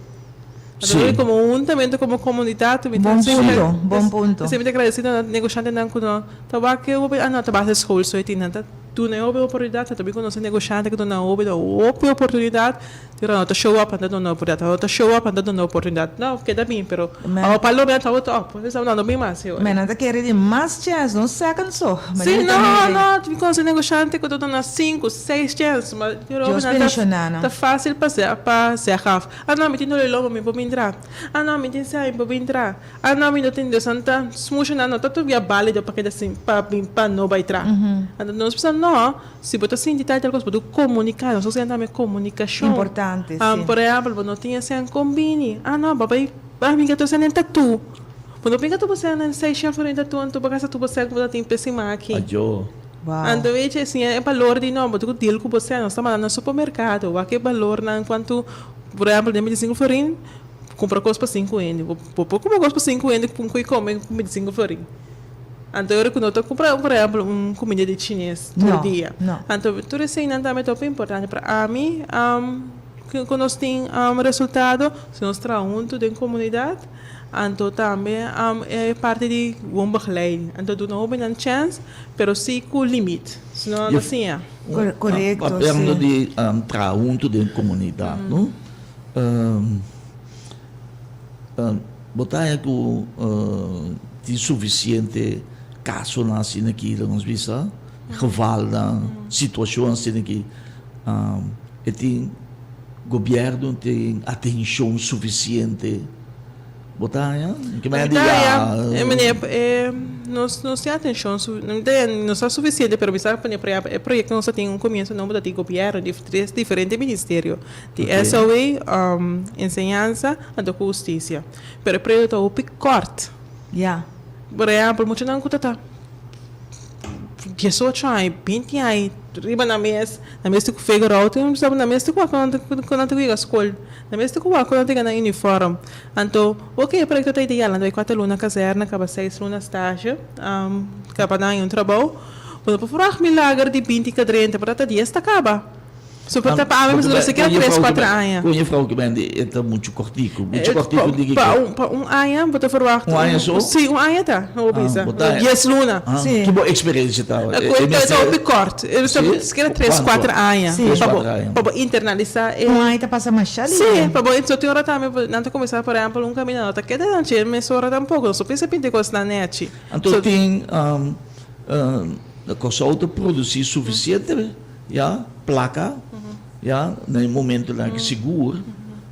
Anto komo huntamentu komo komunidat mi ta Bon punto, bon punto. Mi ta agradesido na negoshantenan ku no Ta wak e hopi a no ta base school so e tin nan ta duna e hopi oportunidat nan ta bin konosé negoshante ku duna hopi hopi oportunidat pero no ta show up nan ta duna oportunidat no ta show up nan ta duna oportunidat no keda bin pero awo pa lobe nan ta wak op esaki nan no bin mas e ora. Men nan ta kere di mas chèns no second so. Si no no mi konosé negoshante ku ta duna sinku seis chèns ma pero hopi nan ta fásil pa pa zeg af a no mi tin dole lobo mi por bin tra a no mi tin sèn mi por bin tra. Ah no mi no tin Dios anta smusha nan no ta todavia balido pa keda sin pa bin pa no bai tra. Anto nos bisa no si bo ta sinti tal y tal cos bo ta comunica nos ta tambe comunicacion. Importante si. Por ehempel bo no tin esei con bini ah no bo bai ah mi gato esei den tatu bo no bin gato bo esei den seis shen florin tatu anto bo gasta tur bo sèn ku bo ta tin p'e siman aki. Ajo. Wow. Anto wechi siña e balor di no bo ta ku deal ku bo sèn nos ta manda na supermercado wak e balornan cuanto. Por ehempel, den 25 florin, kumpra kos pa sinku hende. Bo bo por kumpra kos pa sinku hende ku ku kome ku 25 florin. Anto ora ku no ta kumpra, por ehempel, un kuminda di chines tur No, dia. no. Anto tur eseinan tambe ta hopi importante. Pero ami, ku nos tin resultado si nos traha huntu den komunidat. Anto tambe e parti di bon begeleiding. Anto duna hobennan chèns, pero si ku limit. Si no nan ta siña. Korekto, si. Papiando di traha huntu den komunidat, no? Bo ta haña ku tin sufisiente kasonan asina aki lo nos bisa, gevalnan, situashon asina aki, e tin gobièrnu tin atenshon sufisiente? Bo ta haña? Ke manera di ya? Meneer, nos nos tin atenshon, no sa sufisiente, pero mi sa pone por ehempel e proyekto nos a tin un komienso nobo ta di gobièrnu di tres diferente ministerio, di SOA, enseñansa anto ku hustisia. Pero e proyekto ta hopi kòrt. Ya. Por ehempel muchanan ku ta ta diesocho aña, binti aña riba nan mes, nan mes ta ku figure out, nan mes ta ku ku nan ta yega skol. Na mes ta ku wak ku nan ta gana uniform. Anto, oke e proyekto ta ideal, nan ta bai kuater luna kazèrna, kaba seis luna stasje, kaba nan haña un trabou. Bo no por ferwagt milager di binti ka drenta, por ta dies ta kaba. So por ta pa ami mester dura sikiera tres, kuater aña. Kon juffrouw ki bende e ta muchu kòrtiku? Muchu kòrtiku di kiko? Pa un aña bo ta ferwagt. Un aña so? Si, un aña ta, bo bisa. Dies luna. Ki bo eksperensia ta? E ta hopi kòrt. Sikiera tres, kuater aña. Pa bo internalisá e. Un aña ta pasa masha lihe. Sí, pa bo so tin ora tambe nan ta kuminsá por ehèmpel un kaminda no ta keda nan dje mesora tampoko. Nos no pensa pinta e kosnan nèchi. Anto tin Kòrsou ta produsí sufisiente ya plaka ya na e momentonan aki sigur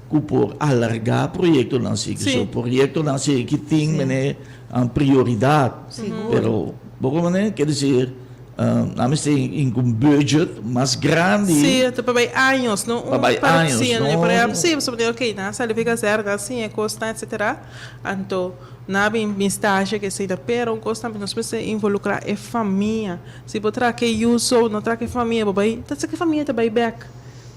ku por alargá proyektonan así. So proyektonan así ki tin mene prioridat. Pero bo komo manera ker desir Nan mester tin un budget mas grandi. Sí, ta pa bai años, no Pa bai años, sí, no. Por ehempel, sí, pasobra di ok, nan a sali for kazèrna, nan a siña e kosnan, etcetera. Anto, nan a bin bin stasje ke esei ta, pero un kos tambe nos mester involukrá e famia. Si bo traha ke yu so, no traha ke famia, bo bai, ta ke famia ta bai bèk.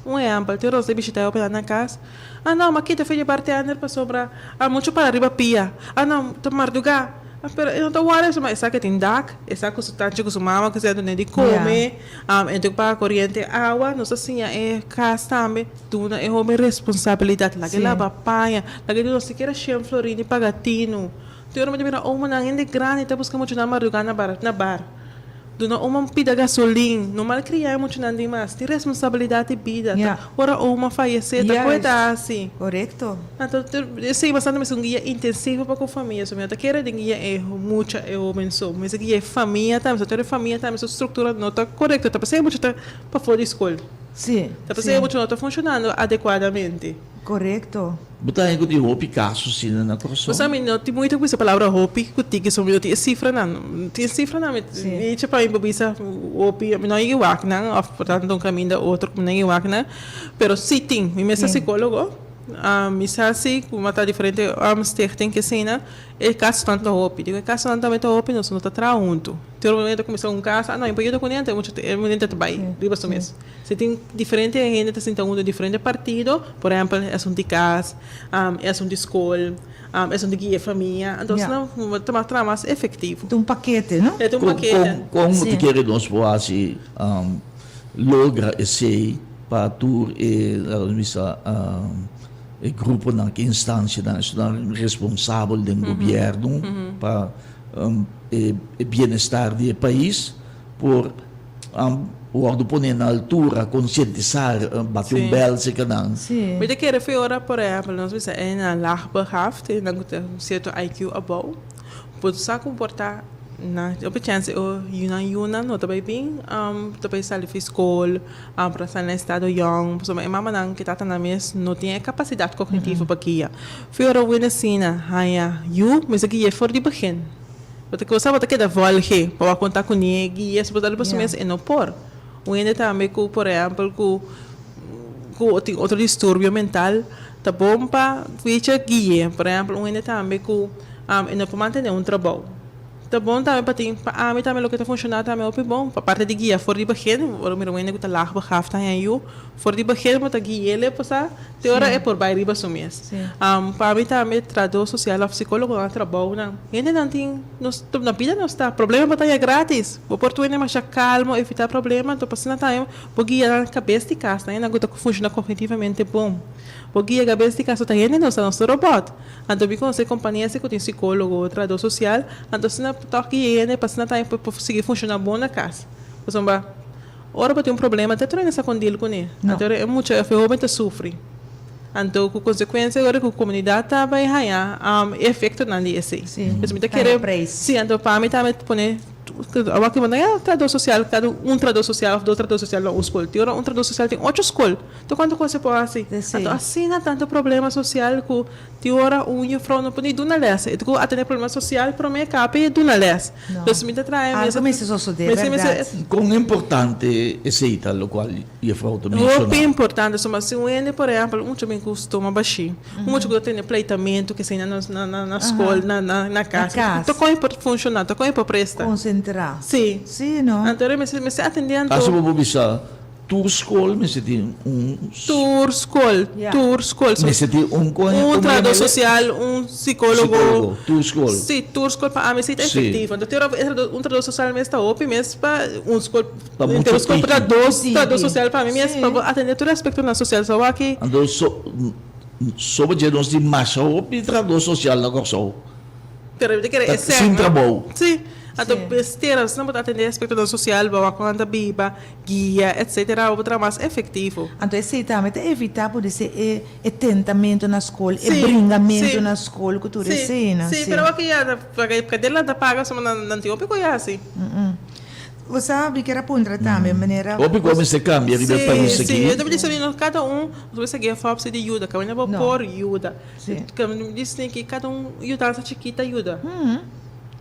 Un ehempel, tin nos ta bishita e hopi nan na kas, ah no, m'a kita for di bartender pasobra a muchu para riba pia, ah no, ta mardugá. Pero e no ta wòrdu esei, ma e sa ke tin dak, e sa ku su tanchi ku su mama ku esei dun'é di kome, e tin ku paga koriente, awa. Nos a siña e kas tambe duna e hoben responsabilidat, laga e laba paña, laga e duna sikiera shen florin di paga tinu. Tin ora mi ta mira omonan hende grandi ta buska muchanan madrugá na bar na bar. Duna oma un pida gasolin. No malkriá e muchanan dimas. Tin responsabilidat di bida. Ta ora oma fayesé ta koe ta hasi. Korekto. Anto esei bastante mester un guia intensivo pa ku famia. So mi no ta kere den guia e mucha e hoben so. Mester guia e famia tambe. So tur e famia tambe su struktura no ta korekto. Ta pasei e mucha ta pafó di skol. Ta pasei e mucha no ta funshonando adekuadamente. Korekto. Bo ta haña ku tin hopi kaso asina na Kòrsou? Bo sa mi no tin moito ku bisa palabra hopi ku tiki so mi no tin e sifranan. Tin e sifranan mi dichi pa mi por bisa hopi mi no a yega wak nan òf por tanto un kaminda otro ku mi no a yega wak nan pero si tin. Mi mes ta sikólogo mi sa si ku mi a ta diferente stichting ke asina e kasonan ta hopi. Digo e kasonan tambe ta hopi nos no ta traha huntu. Tin ora mi ta kuminsá un kaso a no mi por yuda kuné anto e mucha ta bai riba su mes. Si tin diferente hende ta sinta huntu diferente partido, por ehempel esun di kas, esun di skol, esun di guia famia, anto asina ta mas traha mas efektivo. Ta un pakete, no? E ta un pakete. Kon bo ta kere nos por hasi logra esei pa tur e, laga nos bisa, e gruponan, ki instansianan, esunnan responsabel den gobièrnu pa e bienestar di e pais por Wòrdu pone na altura, konsientisá, bati un bèl serka nan. Mi ta kere fe ora, por ehèmpel, nos bisa e nan laagbegaafd, e nan ku ta un sierto IQ abou, bo sa komportá nan hopi chèns e yunan yunan no ta bai bin, ta bai sali fi skol, por a sali na estado yòn, pasobra e mamanan ku e tatanan mes no tin e kapasidat kognitivo pa guia. Fe ora wende asina haña yu, mester gui'é for di begin. Bo ta cosa bo ta keda volge pa bo conta cu ni e guia si bo ta riba su mes e no por. Un hende tambe cu por ehempel cu cu tin otro disturbio mental ta bon pa wichi guie. Por ehempel un hende tambe cu e no por mantene un trabou. Ta bon tambe pa tin, pa ami tambe loke ta funshoná tambe hopi bon, pa parti di guia for di begin, ora mira un hende ku ta laagbegaafd ta haña yu, for di begin bo ta gui'el e pasá te ora e por bai riba su mes. Pa ami tambe trahadó sosial òf sikólogo nan trabounan, hendenan tin nos na bida nos ta, problema bo ta haña grátis, bo por tur hende masha kalmo, evitá problema, anto pa asina tambe bo guia nan kabes di kas, nan hende ku ta funshoná kognitivamente bon, bo guia kabes di kas, ta hende nos ta, nos ta robòt. Anto mi konosé kompania si ku tin sikólogo, trahadó sosial, anto asina tòg guia hende pa asina tambe por sigui funshoná bon na kas. Pasobra ora bo tin un problema te tur hende sa kon dil kuné. Anto ora e mucha òf e hóben ta sufri. Anto ku konsekuensia ora ku komunidat ta bai haña e efektonan di esei. Pues mi ta kere si anto pa mi tambe pone awor ki bo ta haña trahadó sosial kada un trahadó sosial òf dos trahadó sosial na un skol. Tin ora un trahadó sosial tin ocho skol. Ta cuanto cos e por haci? Anto asina tanto problema social cu tin ora un juffrouw no por ni duna les. E ta cu atende problema social prome caba y duna les. Dus mi ta traha Algo mester sosode, berdad. Con importante esey ta locual juffrouw ta menciona? Hopi importante. Suma si un hende por ehempel un mucha bin cu stoma bashi, un mucha cu ta tene pleitamento kesey na na scol, na cas. Ta con e por funciona? Ta con e por presta? Concentra. Si. Si no. Anto mester atende anto. Aso bo por bisa Tur skol mester tin un. Tur skol, tur skol. Mester tin un kon. Un trahador sosial, un sikólogo. Sikólogo, tur skol. Sí, tur skol pa ami si ta efektivo. Anto tin ora un trahador sosial mes ta hopi mes pa un skol. Pa muchu tiki. Skol pa dos trahador sosial pa ami mes pa bo atende tur aspektonan sosial. So aki. Anto so soba dje nos tin masha hopi trahador sosial na Kòrsou. Pero mi ta kere e sèn. Sin trabou. Sí. Anto mester asina bo ta atende aspektonan sosial, bo wak kon nan ta biba. Guia, etcetera, bo por traha mas efectivo. Anto esei tambe ta evita por disi e e tentamento na skol, e bringamento na skol ku tur eseinan. Sí, pero awor ya ta paga nan ta paga pasobra nan nan tin hopi ku ya hasi. Bo sa mi kier a puntra tambe manera. Hopi ku a mester kambia riba e pais aki. Sí, yo ta bisa mi nos kada un nos mester guia fòpsi di yuda, kaminda bo por yuda. Kaminda mi disi ki kada un yudansa chikita yuda.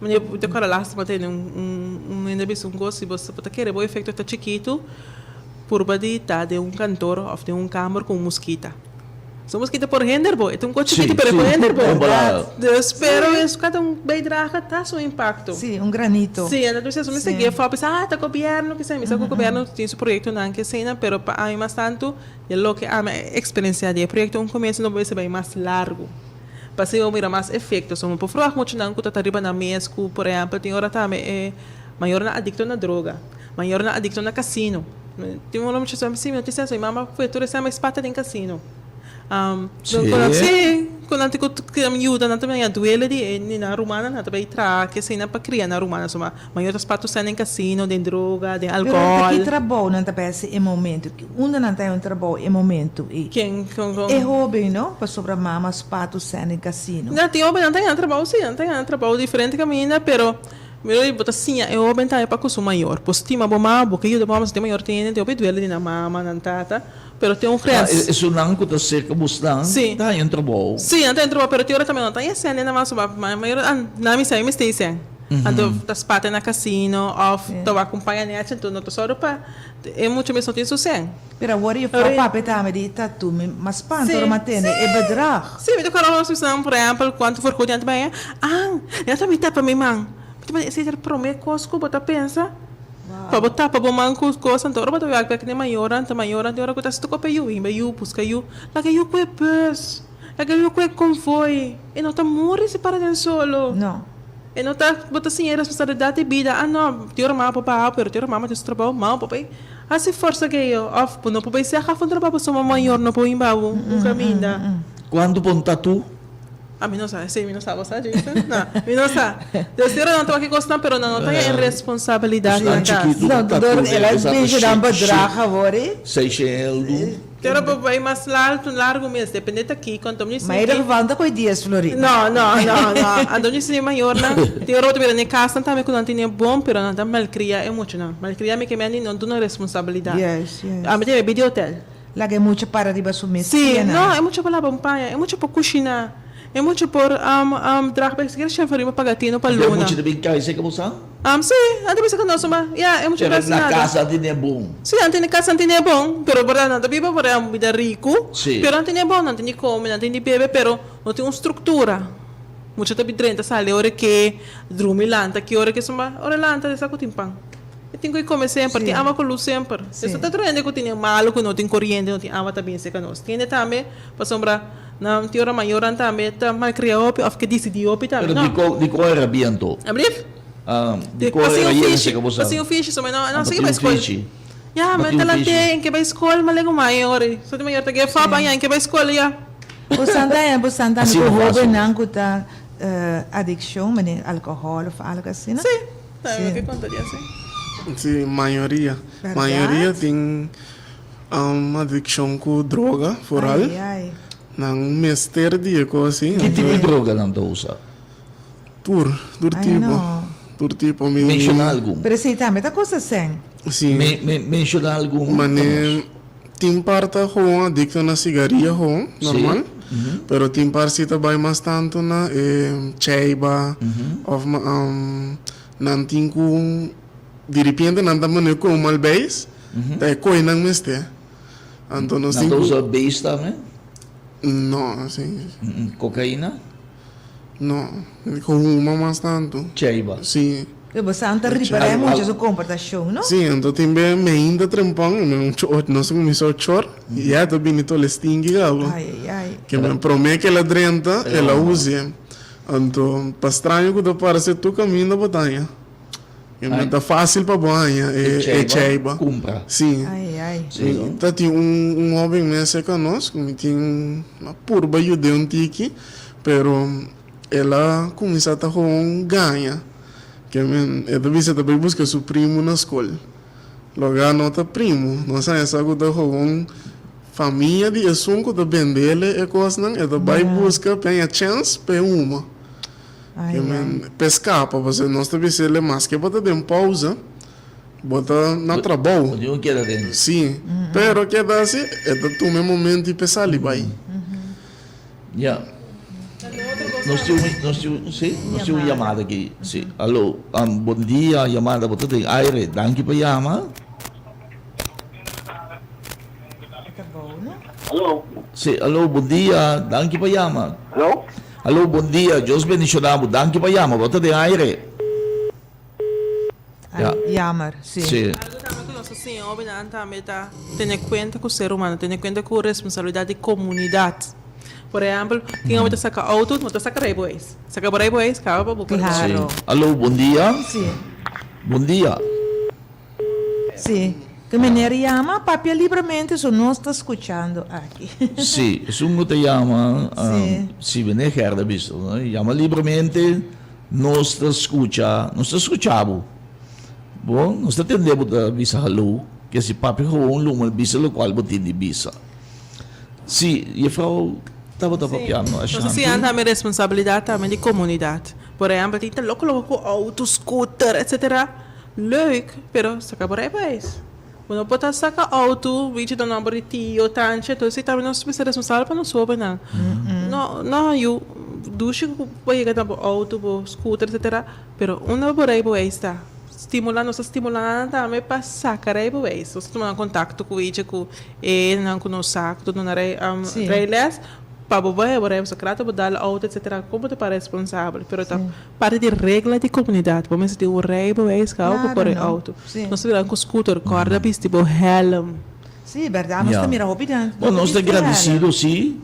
Meneer ta kòrda lastima tene un hende a bisa un kos, si bo ta kere bo efekto ta chikitu, purba di ta den un kantor òf den un kamer ku un muskita. So muskita por hender bo, e ta un kos chikitu pero e por hender bo. Dus pero es kada un bijdrage ta su impakto. Sí, un granito. Sí, entonces mi mester geef op bisa ah ta gobièrnu kisa, mi sa ku gobièrnu tin su proyektonan ke asina, pero pa ami mas tantu e loke ami a eksperensiá di e proyekto un komienso no bo mester bai mas largu. Pa asina bo mira mas efekto. So bo por verwagt muchanan ku ta ta riba nan mes ku por ehèmpel tin ora tambe e mayornan adikto na droga, mayornan adikto na kasino. Tin ora mucha sa si mi no tin senso mi mama fue tur esei mes pata den kasino. Si ku nan tin ku yuda nan ta bini a duele di e ni nan rumannan nan ta bai traha ke asina pa kria nan rumannan. So mayor ta spa tur sèn den kasino, den droga, den Pero alkohòl. ta ki trabou nan ta bai hasi e momento? Unda nan ta haña un trabou e momento ei? Ken? Kon kon? E hoben no, pasobra mama spa tur sèn den kasino. Na tin hoben nan ta gana trabou si, nan ta gana trabou diferente kaminda, pero mi lo di bo ta siña e hoben tambe pa ku su mayor. Bo stima bo mama, bo ke yuda bo mama, si tin mayor tin hende tin hopi duele di nan mama, nan tata, pero tin un grens. Ma esunnan ku ta serka bosnan ta haña un trabou. Si, nan ta haña un trabou, pero tin ora tambe nan ta haña sèn den nan mama, so mayor nan mi sa mi mester sèn. Anto ta spata na kasino òf ta wak un paña nèchi, anto no ta sòru pa E mucha mes no tin su sen. Pero awor e vrouw papia tambe di tatu mi mas spanta ora mi a tende e bedrag. Si, mi ta kòrda nos bisnan por ehèmpel kuantu vergoeding nan ta baña. An, nan ta mi tapa mi man. Mi ta pensa esei ta e promé kos ku bo ta pensa pa bo tapa bo man ku kos. Anto ora bo ta wak bèk den mayornan, ta mayornan tin ora ku ta stuka pa e yu, himba yu, buska yu. Laga e yu ku e bus, laga e yu ku e konvoi. E no ta muri si para den solo. No. E no ta, bo ta siña e responsabilidat di bida, ah no, tin ora mama por baha, pero tin ora mama tin su trabou, mama por bay hasi forsa ke yo, of bo no por bay sega afo un trabou pasobra mayor no por himba bo un kaminda. Kuantu por un tatu? Ah, mi no sa, esei mi no sa, bo sa Jason? No, mi no sa. Des tin ora nan ta wak e kosnan, pero nan no ta haña e responsabilidat na kas. No, door el a menshona bedrag awor e. Seishendu. Pero bo bai mas largu, largu mes, depende ta kiko, anto mi Ma e sinti. regeval ta koe dies florin. No, no, no, no. Anto mi sinti mayornan, tin ora bo ta bira n'e kasnan tambe ku nan tene bon, pero nan ta malkria e muchanan. Malkria mi ke mende no duna responsabilidat. Yes, yes. Ami ta bai bidi hotel. Laga e mucha para riba su mes Sí, pianan. no, e mucha por laba un paña, e mucha por kushiná, e mucha por draag bij sikiera shen florin pa paga tino pa E luna. mucha ta bin kai serka bo sa? Sí, nan ta bisa ku nos ma, ya, e mucha Pero kasi na nada. kas nan tene bon. Sí, nan tene kas, nan tene bon, pero por nan ta biba por un bida riku, Sí. pero nan tene bon, nan tin di kome, nan tin di bebe, pero no tin un struktura. Mucha ta bin drenta sali ora ke drumi lanta ki ora ke suma ora lanta e sa ku tin pan. E tin ku e kome semper, tin awa ku lus semper. Eso ta tur hende ku tin e malu ku no tin koriente, no tin awa ta bin serka nos. Tin hende tambe pasobra nan tin ora mayornan tambe ta malkria hopi òf ke disidí hopi tambe. Pero dikon dikon e rabia anto? Ablief? Dikon e rabia serka bo sa? Pasin un fishi, so mi no Pasin sigui bai un skol. fishi. Ya, mi Patin ta un lant'é, fishi. en ke bai skol, ma lego mai ora. So di mayor ta give up, aña en ke bai skol ya. Bo santa aña bo santa Asina ku fácil. hobennan ku ta adikshon, manera alkohòl òf algu asina? Sí, ta mi ke konta di así. Sí, mayoria. Bèrdat? Mayoria tin adikshon ku droga, foral. Ai, ai. Nan mester di e kos así. Ki tipo di droga nan ta usa? Tur, tur Ai, tipo. no. Tur tipo. Mi, Menshoná algun. Pero esei tambe ta kosta sèn. Sí. Me, me, menshoná algun. Mane tin par ta gewoon adicto na sigaria gewoon, normal. Pero tin par si ta bai mas tanto na e cheiba of nan tin cu diripiente nan ta mane cu un mal beis, ta e coy nan mester. Anto nos Nan tin ta cu. usa beis tambe? No, si. Cocaina? No, cu huma mas tanto. Cheiba. Si. Pero bo sa ta ripará e mucha su komportashon, no? Si, anto tin be meinta trempon, nos a kuminsá ochor, i ya ta bini tol e stinki kaba. Ai, ai, ai. Ke men promé ke el a drenta, el a usa. Anto, pa straño ku ta parse tur kaminda bo ta haña. Ke men ta fásil pa bo haña e cheiba. Kumpra. Si. Ai, ai. Si, no? Ta tin un hóben mes serka nos ku mi tin a purba yud'é un tiki, pero el a kuminsá ta gewoon gaña. Ke men e ta bisa ta bai buska su primu na skol. Loga no ta primu. Nos haña sa ku ta gewoon famia di esun ku ta bendele e kosnan, e ta bai buska pa haña chèns pa e huma. Ke men pa e skapa, pasobra nos ta bis'el maske bo ta den pousa, bo ta na trabou. Bo tin ku keda den. Si, pero keda asi e ta tuma e momento i pa e sali bai. Ya. Nos tin un, nos tin un, sí, nos tin un yamada aki. Sí. Alo, bon dia, yamada, bo ta den aire. Danki pa yama. Alo. Sí, alo, bon dia, danki pa yama. Alo. Alo, bon dia, Dios bendiciona bo, danki pa yama, bo ta den aire. Ja. Jammer, sí. Sí. Algo tambe ku nos ta siña hóbennan tambe ta tene kuenta ku ser humano, tene kuenta ku responsabilidat di komunidat. Por ehèmpel, tin hopi ta saka outo, no ta saka rijbewijs. Saka bo rijbewijs, kaba pa bo por. Klaro. Sí. Alo, bon dia. Sí. Bon dia. Sí. Ke meneer yama, papia libremente, so nos ta skuchando aki. Sí, esun ku ta yama, Sí. sí, meneer Gerda bisto, no? Yama libremente. Nos ta skucha, nos ta skucha bo. Bo, nos ta tende bo ta bisa haló, ke si papia gewoon lo mal bisa lokual bo tin di bisa. Si, jefrou tabata papiando Nos ta Ashanti. siña tambe responsabilidat tambe di komunidat. Por ehèmpel, tin ta loko loko ku outo, scooter, etsetera. Leuk, pero saka bo rijbewijs. Bo no por ta saka outo, bichi ta nomber di tio, tantje, entonces tambe nos mester responsabel pa nos hobennan. No, no yu, dushi ku bo yega na bo outo, bo scooter, etcetera, pero unda bo rijbewijs ta? Stimula, nos ta stimula nan tambe pa saka rijbewijs. Nos ta tuma nan kontakto ku bichi ku e nan ku nos sa ku ta duna rij rijles pa bo bai bo rijbewijs. Krato bo dal outo, etcetera, kon bo ta para responsabel, pero ta Parti di regla di komunidat, bo mester tin un rijbewijs gau pa kore outo. Nos ta bira ku scooter, kòrda bisti bo hèlm. Sí, bèrdat, nos ta mira hopi den Bon, nos ta gradisido sí,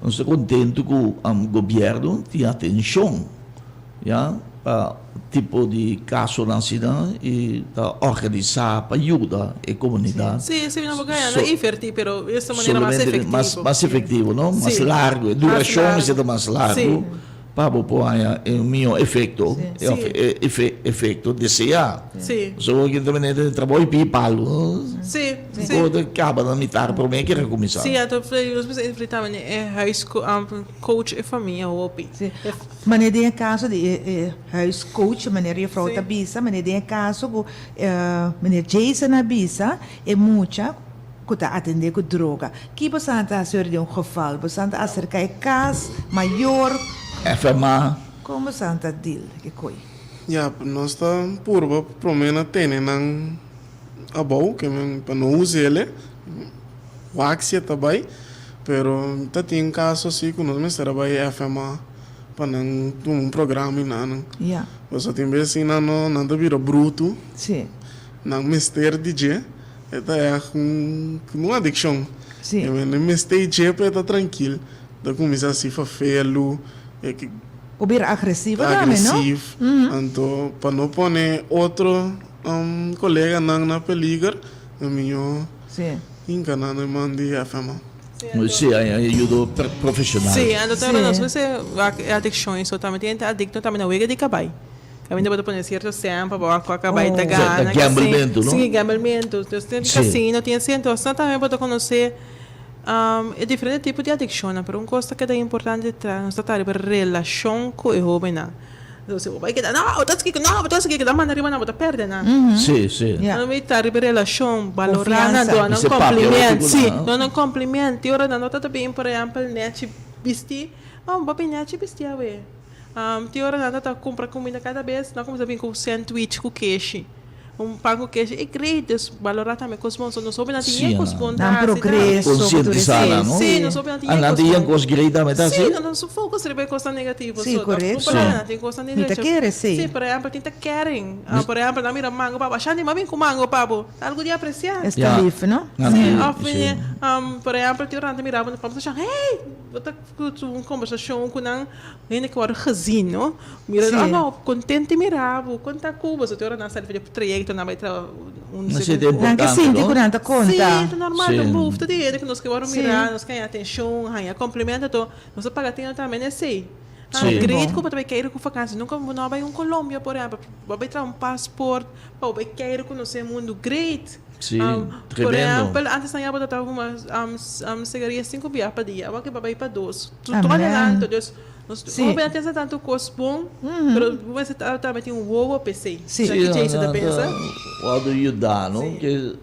nos ta kontentu ku gobièrnu tin atenshon, ya, pa tipo di kasonan asina i ta organisá pa yuda e komunidat. Sí, sí, no por gana na invertí, pero di esta manera mas efektivo. Mas efektivo, no? Mas largu, e durashon mester ta mas largu. Pa bo por haña e mihó efekto, e efekto deseá. Pasobra bo ta manera den trabou i pidi palu. Bo ta kaba na mitar promé ke rekuminsá. Sí, anto nos mester enfrentá manera e huiscoach e famia hopi. Manera den e kaso di e huiscoach, manera juffrouw ta bisa, manera den e kaso ku meneer Jason a bisa, e mucha ku ta atendé ku droga. Ki bosan ta hasi ora di un geval? Bosan ta aserká e kas, mayor? FMA. Kon bosan ta deal ku e koi? Ya, nos ta purba promé na tene nan abou, ke men pa no us'el, wak si e ta bai, pero ta tin kaso si ku nos mester a bai FMA. Pa nan tuma un programa i nan. Ja. Pasobra tin bes si nan no nan ta bira brutu. Si. Nan mester di dje. E ta ègt un un adikshon. Si. E men mester di dje pa e ta trankil. Ta kuminsá hasi fafelu. E ke. Por bira agresivo tambe, no? Agresiv. Anto pa no pone otro koleganan na peliger, e mihó. Si. Hinka nan den man di FMA. Sí, hay ayudo profesional. Sí, anto ta nos mester wak e adikshon eso tambe. Tin hende adikto tambe na wega di kabai. Kaminda bo ta pone sierto sèn pa bo wak kua kabai ta gana. Ta gamblementu, no? Sí, gamblementu. Entonces tin kasino, tin así. Entonces nan tambe bo ta konosé e diferente tipo di adikshonnan. Pero un kos ta keda importante ta nos ta ta riba relashon ku e hóbennan. Entonces si bo bai keda, no, bo ta hasi kiko, no, bo ta hasi kiko, ta manda riba nan, bo ta pèrdè nan. Sí, sí. Ja. Nan mi ta riba relashon, balorá nan, Konfiansa. duna nan Mester papia hopi kompliment. ku Sí, nan. duna nan kompliment. Tin ora nan no ta ta bin, por ehèmpel, nèchi bistí. Oh, bo bin nèchi bistí awe. Tin ora nan ta ta kumpra kuminda kada bes, nan kuminsá bin ku sèndwich ku keshi. Un pan ku keshi e great, dus balorá tambe kos bon. So nos hopi nan tin yen kos bon ta Nan hasi tambe. progreso ku tur Konsientisá esei. nan, no? Sí, nos hopi nan tin Ah, yen nan kos tin yen bon. kos great tambe ta Sí, hasi? nan no focus riba e kosnan negativo Sí, so. korekto. Tampoco nan tin kosnan di Mi ta derecho. kere esei. Sí, por ehèmpel tin ta caring. Por ehèmpel nan mira mango pa bo, Ashanti m'a bin ku mango pa bo. Ta algu di apresiá. Es ta Ja. lif, no? Nan Sí, tin, òf sí. por ehèmpel tin ora nan ta mira bo na pòmp ta sha, hey! Bo ta ku un kombersashon ku nan. Hende ku wòrdu gezien, no? Mira, Sí. oh no, kontent di mira bo, konta ku bo. So te ora nan sali for di trayekto nan bai traha un Nan segun sinti Nan ke importante, sinti no? ku nan ta konta. Sí, ta normal, Sí. ta un behoefte di hende ku nos ke wòrdu Sí. mira, nos ke haña atenshon, haña komplimento, anto nos ta paga tino tambe na esei. Ah, Sí. great Bon. ku bo ta bai keiru ku vakansi, nunka bo no a bai un Colombia, por ehèmpel, bo bai traha un pasport pa bo bai keiru konosé mundu, great! Sí, Por tremendo. ehèmpel, antes nan ya bo ta huma sigaria sinku bia pa dia, awor ke bo a bai pa dos. Amen. Tur adelanto. Dus, nos Sí. hopi nan pensa tantu kos bon, pero bo mester ta tambe tin un wowo p'esei. Sí. Sa ki Jason ta pensa? Wòrdu yuda, no? Ke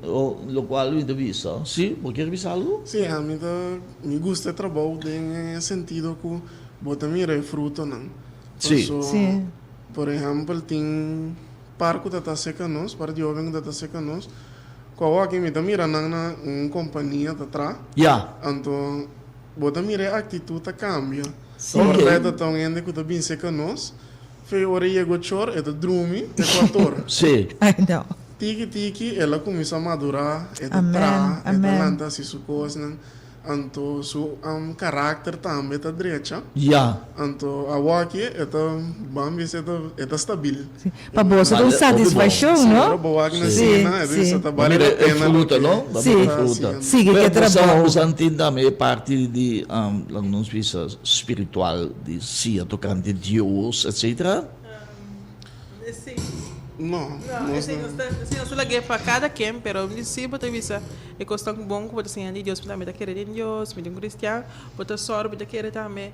lokual mi ta bisa. Sí, bo kier bisa algu? Sí, ami ta, mi gusta e trabou den e sentido ku bo ta mira e frutonan. Sí. Paso, Sí. por ehèmpel, tin Par ku ta ta seka nos, par di hoben ku ta ta seka nos, ku awor aki mi ta mira nan na un kompania ta tra. Ya. Anto bo ta mira e aktitut ta kambia. Sí. Ora Oké. ta e ta ta un hende ku ta bin seka nos, fe ora e yega ochor e ta drumi te kuator. Sí. I know. Tiki tiki el a kuminsá madurá, e ta Amen, tra, e ta amen. lanta hasi su kosnan. Anto su karakter tambe ta drecha. Ya. Anto awoki e ta ban bisa e ta e ta stabil. Sí. Pa boso ta un satisfakshon, no? Sí, ora bo wak na sina e ta bisa ta bale la pena loke e no? Sí. ta hasiendo. Sigui ke trabou. Bo sa tin tambe e parti di laga nos bisa spiritual di siña tokante Dios etcetera? Sí. No, No, nos esei no. nos ta, esei nos ta lag'é pa kada ken, pero mi sí bo ta bisa e kosnan bon ku bo ta siña di Dios, mi tambe ta kere den Dios, mi ta un kristian, bo ta sòru, bo ta kere tambe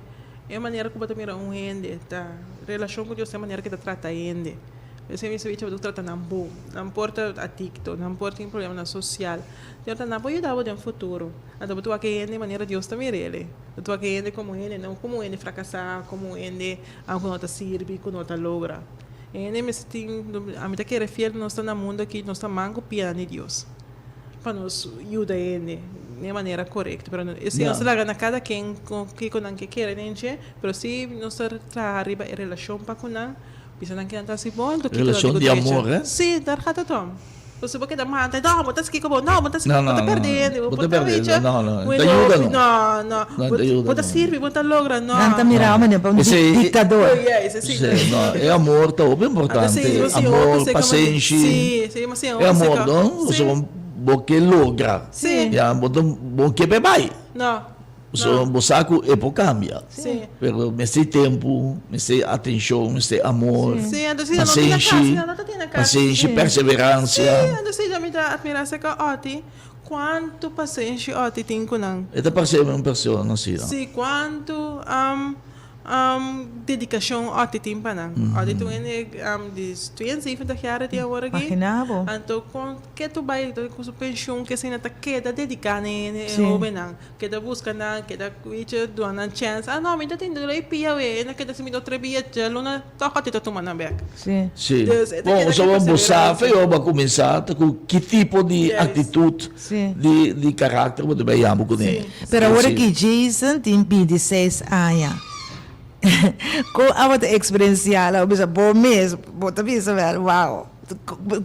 e manera ku bo ta mira un hende, ta relashon ku Dios ta e manera ku e ta trata hende. Esei mi sa bichi bo ta trata nan bon, nan por ta adikto, nan por tin problemanan sosial, pero ta nan por yuda bo den futuro. Anto bo ta wak e hende manera Dios ta mir'el, bo ta wak e hende komo hende, no komo un hende frakasá, komo un hende Algo no ta sirbi ku no ta logra. E hende mester tin, ami ta kere fiel nos ta na mundu aki, nos ta man ku pia di Dios pa nos yuda hende den e manera korekto. Pero esei nos ta laga na kada ken kon kiko nan ke kere den dje, pero si nos ta traha riba e relashon pa ku nan, bisa nan kinan ta hasi bon, anto kiko nan tin Relashon ku di drecha. amor, eh? Si, dar gata tom. Pasobra bo keda manda, no, bo ta hasi kiko bo, no, bo ta hasi, No, bo no, ta no, perde hende, bo bo por ta ta perde bicha, hende, no, no, bo ta yuda no. no, no, No, bo ta yuda bo ta no. sirbi, bo ta logra, no. Nan ta mira bo manera pa un Esei- dictador. Oh, yeah, esei Sí, sí. no, e amor ta hopi Anto importante, sí, bo sí, amor, hopi sí, como- pasenshi, Sí, sí, bo sí, e hopi sí, amor, ko- no? Sí. Pasobra bo ke logra, Sí. ya, bo ta, bo ke pe bai. No. So, bo sa ku e por kambia. Sí. Pero mester tempu, mester atenshon, mester amor, Sí, anto si no tin na kas, pasenshi, si no ta tin na kas. pasenshi, perseveransia. Sí, anto si mi ta admira acerca Otty, kuantu pasenshi Otty tin ku nan. E ta parse un persona asina. Sí, kuantu dedikashon Otty tin pa nan. Otty ta un hende di 72 jaar tin awor aki. Imagina bo. Anto kon ke tur bai ku su penshun ke asina ta keda dediká na e Sí. hobennan. Keda buska nan, keda wichi, duna nan chèns. Ah no, mi ta tin dura e pia wee. E na keda si mi no tres bia djaluna tòg a ti ta tuma nan bèk. Sí. Sí. Dus e ta Bon, keda so ku bo sa perseveransia. fe bo a kuminsá ta ku ki tipo di Yes. aktitut, Sí. di di karakter bo ta bai yama kuné. Pero awor Sí. aki Jason tin bintiseis aña. Kon abo ta eksperensiá la? Bo bisa bo mes, bo ta bisa wèl, wow,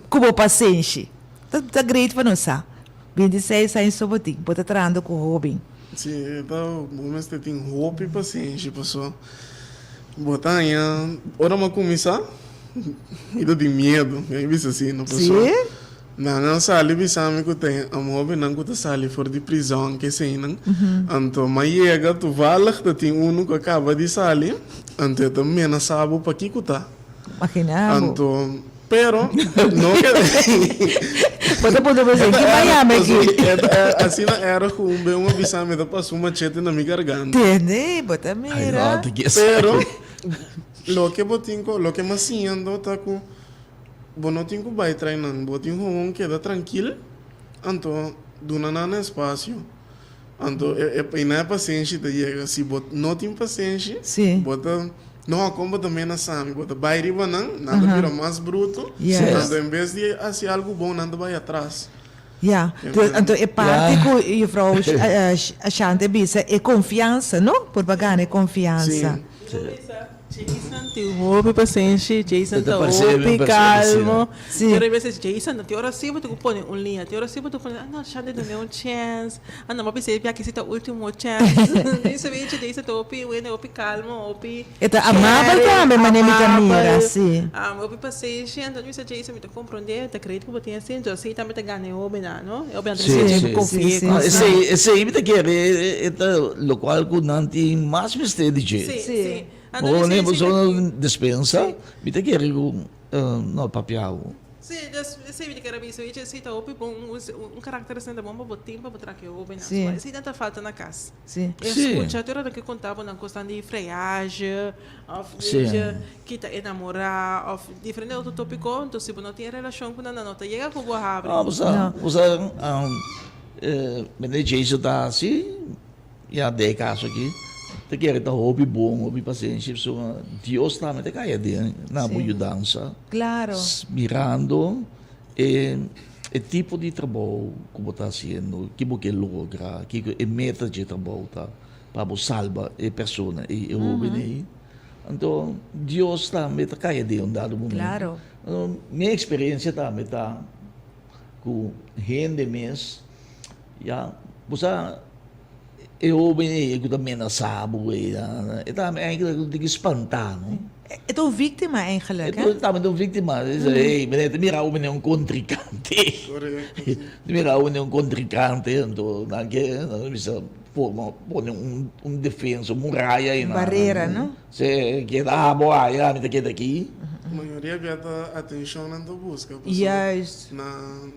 ku bo pasenshi. Ta ta great pa nos sa. 26 aña so bo tin, bo ta trahando ku hóben. Sí, e ta, bo mester tin hopi pasenshi paso bo ta haña, ora mi a kuminsá, mi ta tin miedu, mi a bisa asina paso. Sí? Nan a sali bisa mi ku ta e hóbennan ku ta sali for di prizòn keseinan. Anto m'a yega toevallig ta tin unu ku a kaba di sali, anto e ta menasá bo pakiko ta. Imaginá bo. Anto, pero no ke. Bo ta puntra bo esei, kin a yama aki? Asina erg ku un be un a bisa mi ta pasa un machete na mi garganta. Tende, bo ta mira. Pero loke bo tin ku, loke m'a siña anto ta ku. Bo no tin ku bai trai nan, bo tin gewoon keda trankil, anto duna nan espasio. Anto e e na e pasenshi ta yega. Si bo no tin pasenshi, bo ta no kon bo ta menasá mi, bo ta bai riba nan, nan ta bira mas bruto, anto en bes di hasi algu bon nan ta bai atras. Ya, anto e parti ku juffrouw Ashante bisa e konfiansa, no? Por pa gana e konfiansa. Jason tin hopi pasenshi, Jason ta hopi kalmo. Pero a veces Jason tin ora si bo tin ku pone un liña, tin ora si bo tin ku pone, ah no Shante dun'e un chèns, ah no bo bisa e biaha ki si ta ultimo chèns. Mi sa bichi Jason ta hopi wende, hopi kalmo, hopi E ta amabel tambe manera mi ta mira, si. Hopi pasenshi, anto mi bisa Jason mi ta komprondé, ta kreit ku bo tin asin, enton asina tambe ta gana e hobennan, no? E hobennan ta sinti ku konfi'é ku nan. Esei, esei mi ta kere e ta lokual ku nan tin mas mester di dje. Si, si. Bo pone bo solo despensa, mi ta kere ku no papia awo. Si, dus esei mi ta kere bisa, wichi esei ta hopi bon, un karakter asina ta bon pa bo tin pa bo traha ku e hobennan. Esei nan ta falta na kas. Sí. E scucha tur ora ke conta bo nan cosnan di freaje of weet ki ta enamora of diferente otro topico, entonces si bo no tin e relacion cu nan, nan no ta yega cu bo habri. No, bo sa, bo sa, meneer Jason ta haci, ya den e caso aki, ta kere ta hopi bon, hopi pasenshi, pasobra Dios tambe ta caya den na bo yudansa. Claro. Mirando E e tipo di trabou ku bo ta hasiendo, ki bo ke logra, kiko e meta dje trabou ta pa bo salba e persona ei, e hoben ei. Anto Dios tambe ta kaya den un dado momento. Claro. Anto mi eksperensia tambe ta ku hende mes ya bo sa e hoben ei ku ta menasá bo ei, e tambe eindelijk tin ki spantá no. E ta un víktima eigenlijk, hè? E tambe ta un víktima. E dice, hey, meneer, te mira awe meneer un kontrinkante. Korekto, si. Te mira awe meneer un kontrinkante, anto nan ke, nan bisa forma, pone un, un defensa, un muraya ei nan. Barera, no? Si, keda abo aya, mi ta keda aki. Mayoria bia ta atenshon nan ta buska, pasobra Juist. na,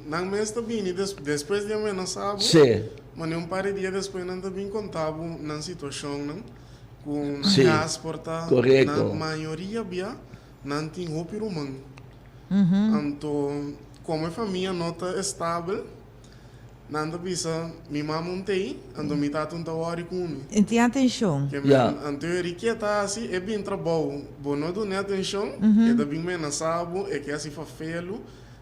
nan mes ta bini des, despues di a menasá bo, Si. mane un par di dia despues nan ta bin konta bo nan situashonnan. Ku Sí, nan kas por ta korekto. nan mayoria bia nan tin hopi ruman. Anto komo e famia no ta estabel, nan ta bisa mi mama un t'ei, anto mi tata un ta wòri ku mi. E tin atenshon. Ke Ya. men anto e rikia ta hasi e bin trabou, bo no dun'é atenshon, e ta bin menasá bo, e ke hasi fafelu.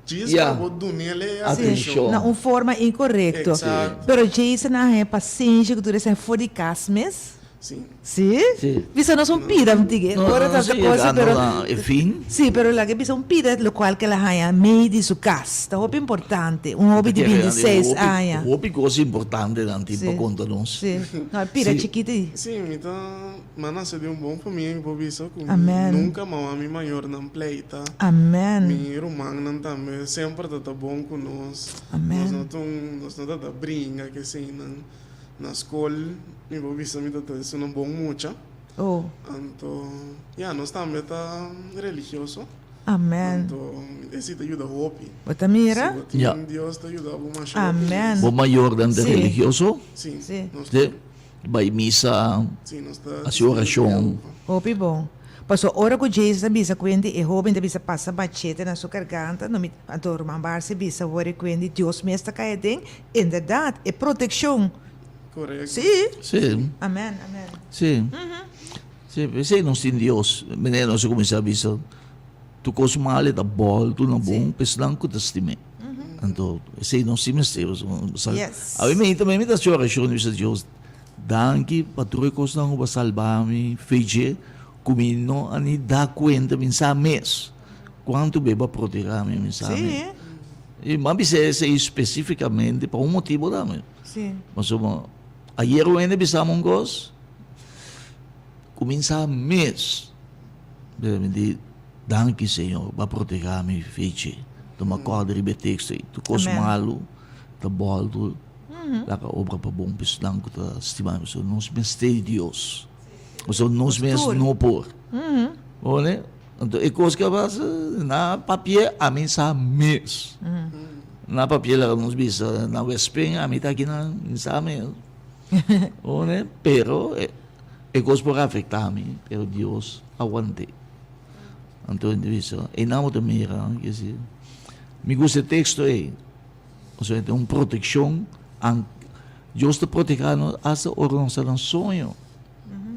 Djis Ya. pa bo dun'el e Sí, atenshon. na un forma inkorekto. Exacto. Pero Jason a haña pasenshi ku tur esei for di kas mes. Sí. Sí? Sí. Bisa nos un pida un tiki. No, Ora no, ta sí, cosa, yegando pero na e fin. Sí, pero laga bisa un pida lokual ke el a haña mei di su kas. Ta hopi importante. Un hopi di 26 aña. Hopi kos importante nan tin pa konta nos. Sí. No, e pida Sí. chikito i. Sí, mi ta Mi a nase den un bon famia mi por bisa ku mi Amen. nunka mama mi mayornan pleita. Amen. Mi rumannan tambe semper ta ta bon ku nos. Amen. Nos no ta un nos no ta ta bringa keseinan. Na skol mi por bisa mi ta ta es una bon mucha. Oh. Anto ya nos tambe ta religioso. Amen. Anto esei ta yuda hopi. Bo ta mira? Si bo tin Ya. Dios ta yuda bo masha hopi. Amen. Bo mayornan ta Sí. religioso? Sí. Sí. Nos Sí. Bai misa, hasi orashon. Hopi bon. Paso ora ku Jesus a bisa kuendi e hoben ta bisa pasa machete na su garganta, no mi, anto ruman Barsi bisa wor e kuendi Dios mes ta kai aden, inderdat e protekshon. Korekto. Si. Si. Amen, amen. Si. Si, p'esei nos tin Dios. Manera nos a kuminsá bisa, tur kos mal e ta bòltu na bon pa esnan ku ta stim'é. Anto esei nos tin mester pasobra Yes. Awe mi tambe mi ta hasi orashon mi bisa Dios danki pa tur e kosnan ku bo a salba mi fe dje. Ku mi no a ni da kuenta mi sa mes kuantu be bo a protehá mi, mi sa mes. I mi a bisa esei spesífikamente pa un motibu tambe. Pasobra ayer un hende bisa mi un kos ku mi sa mes. Pero mi di, Danki Señor, bo a protehá mi fechi. Tuma kòrda riba e teksto ei. Tur kos malu ta bòltu laga obra pa bon personan ku ta stima mi. Pasobra nos mester di Dios. Pasobra nos mes no por. Hoor? Anto e kos ku a pasa, na papia ami sa mes. Na papia laga nos bisa, na Westpunt ami ta akinan, mi sa mes. Hoor? Pero e kos por afektá mi, pero Dios a want'é. Anto e bisa, einan bo ta mira, mi gusta e teksto ei. Pasobra e ta un protekshon. Dios ta proteha nos asta ora nos ta na soño.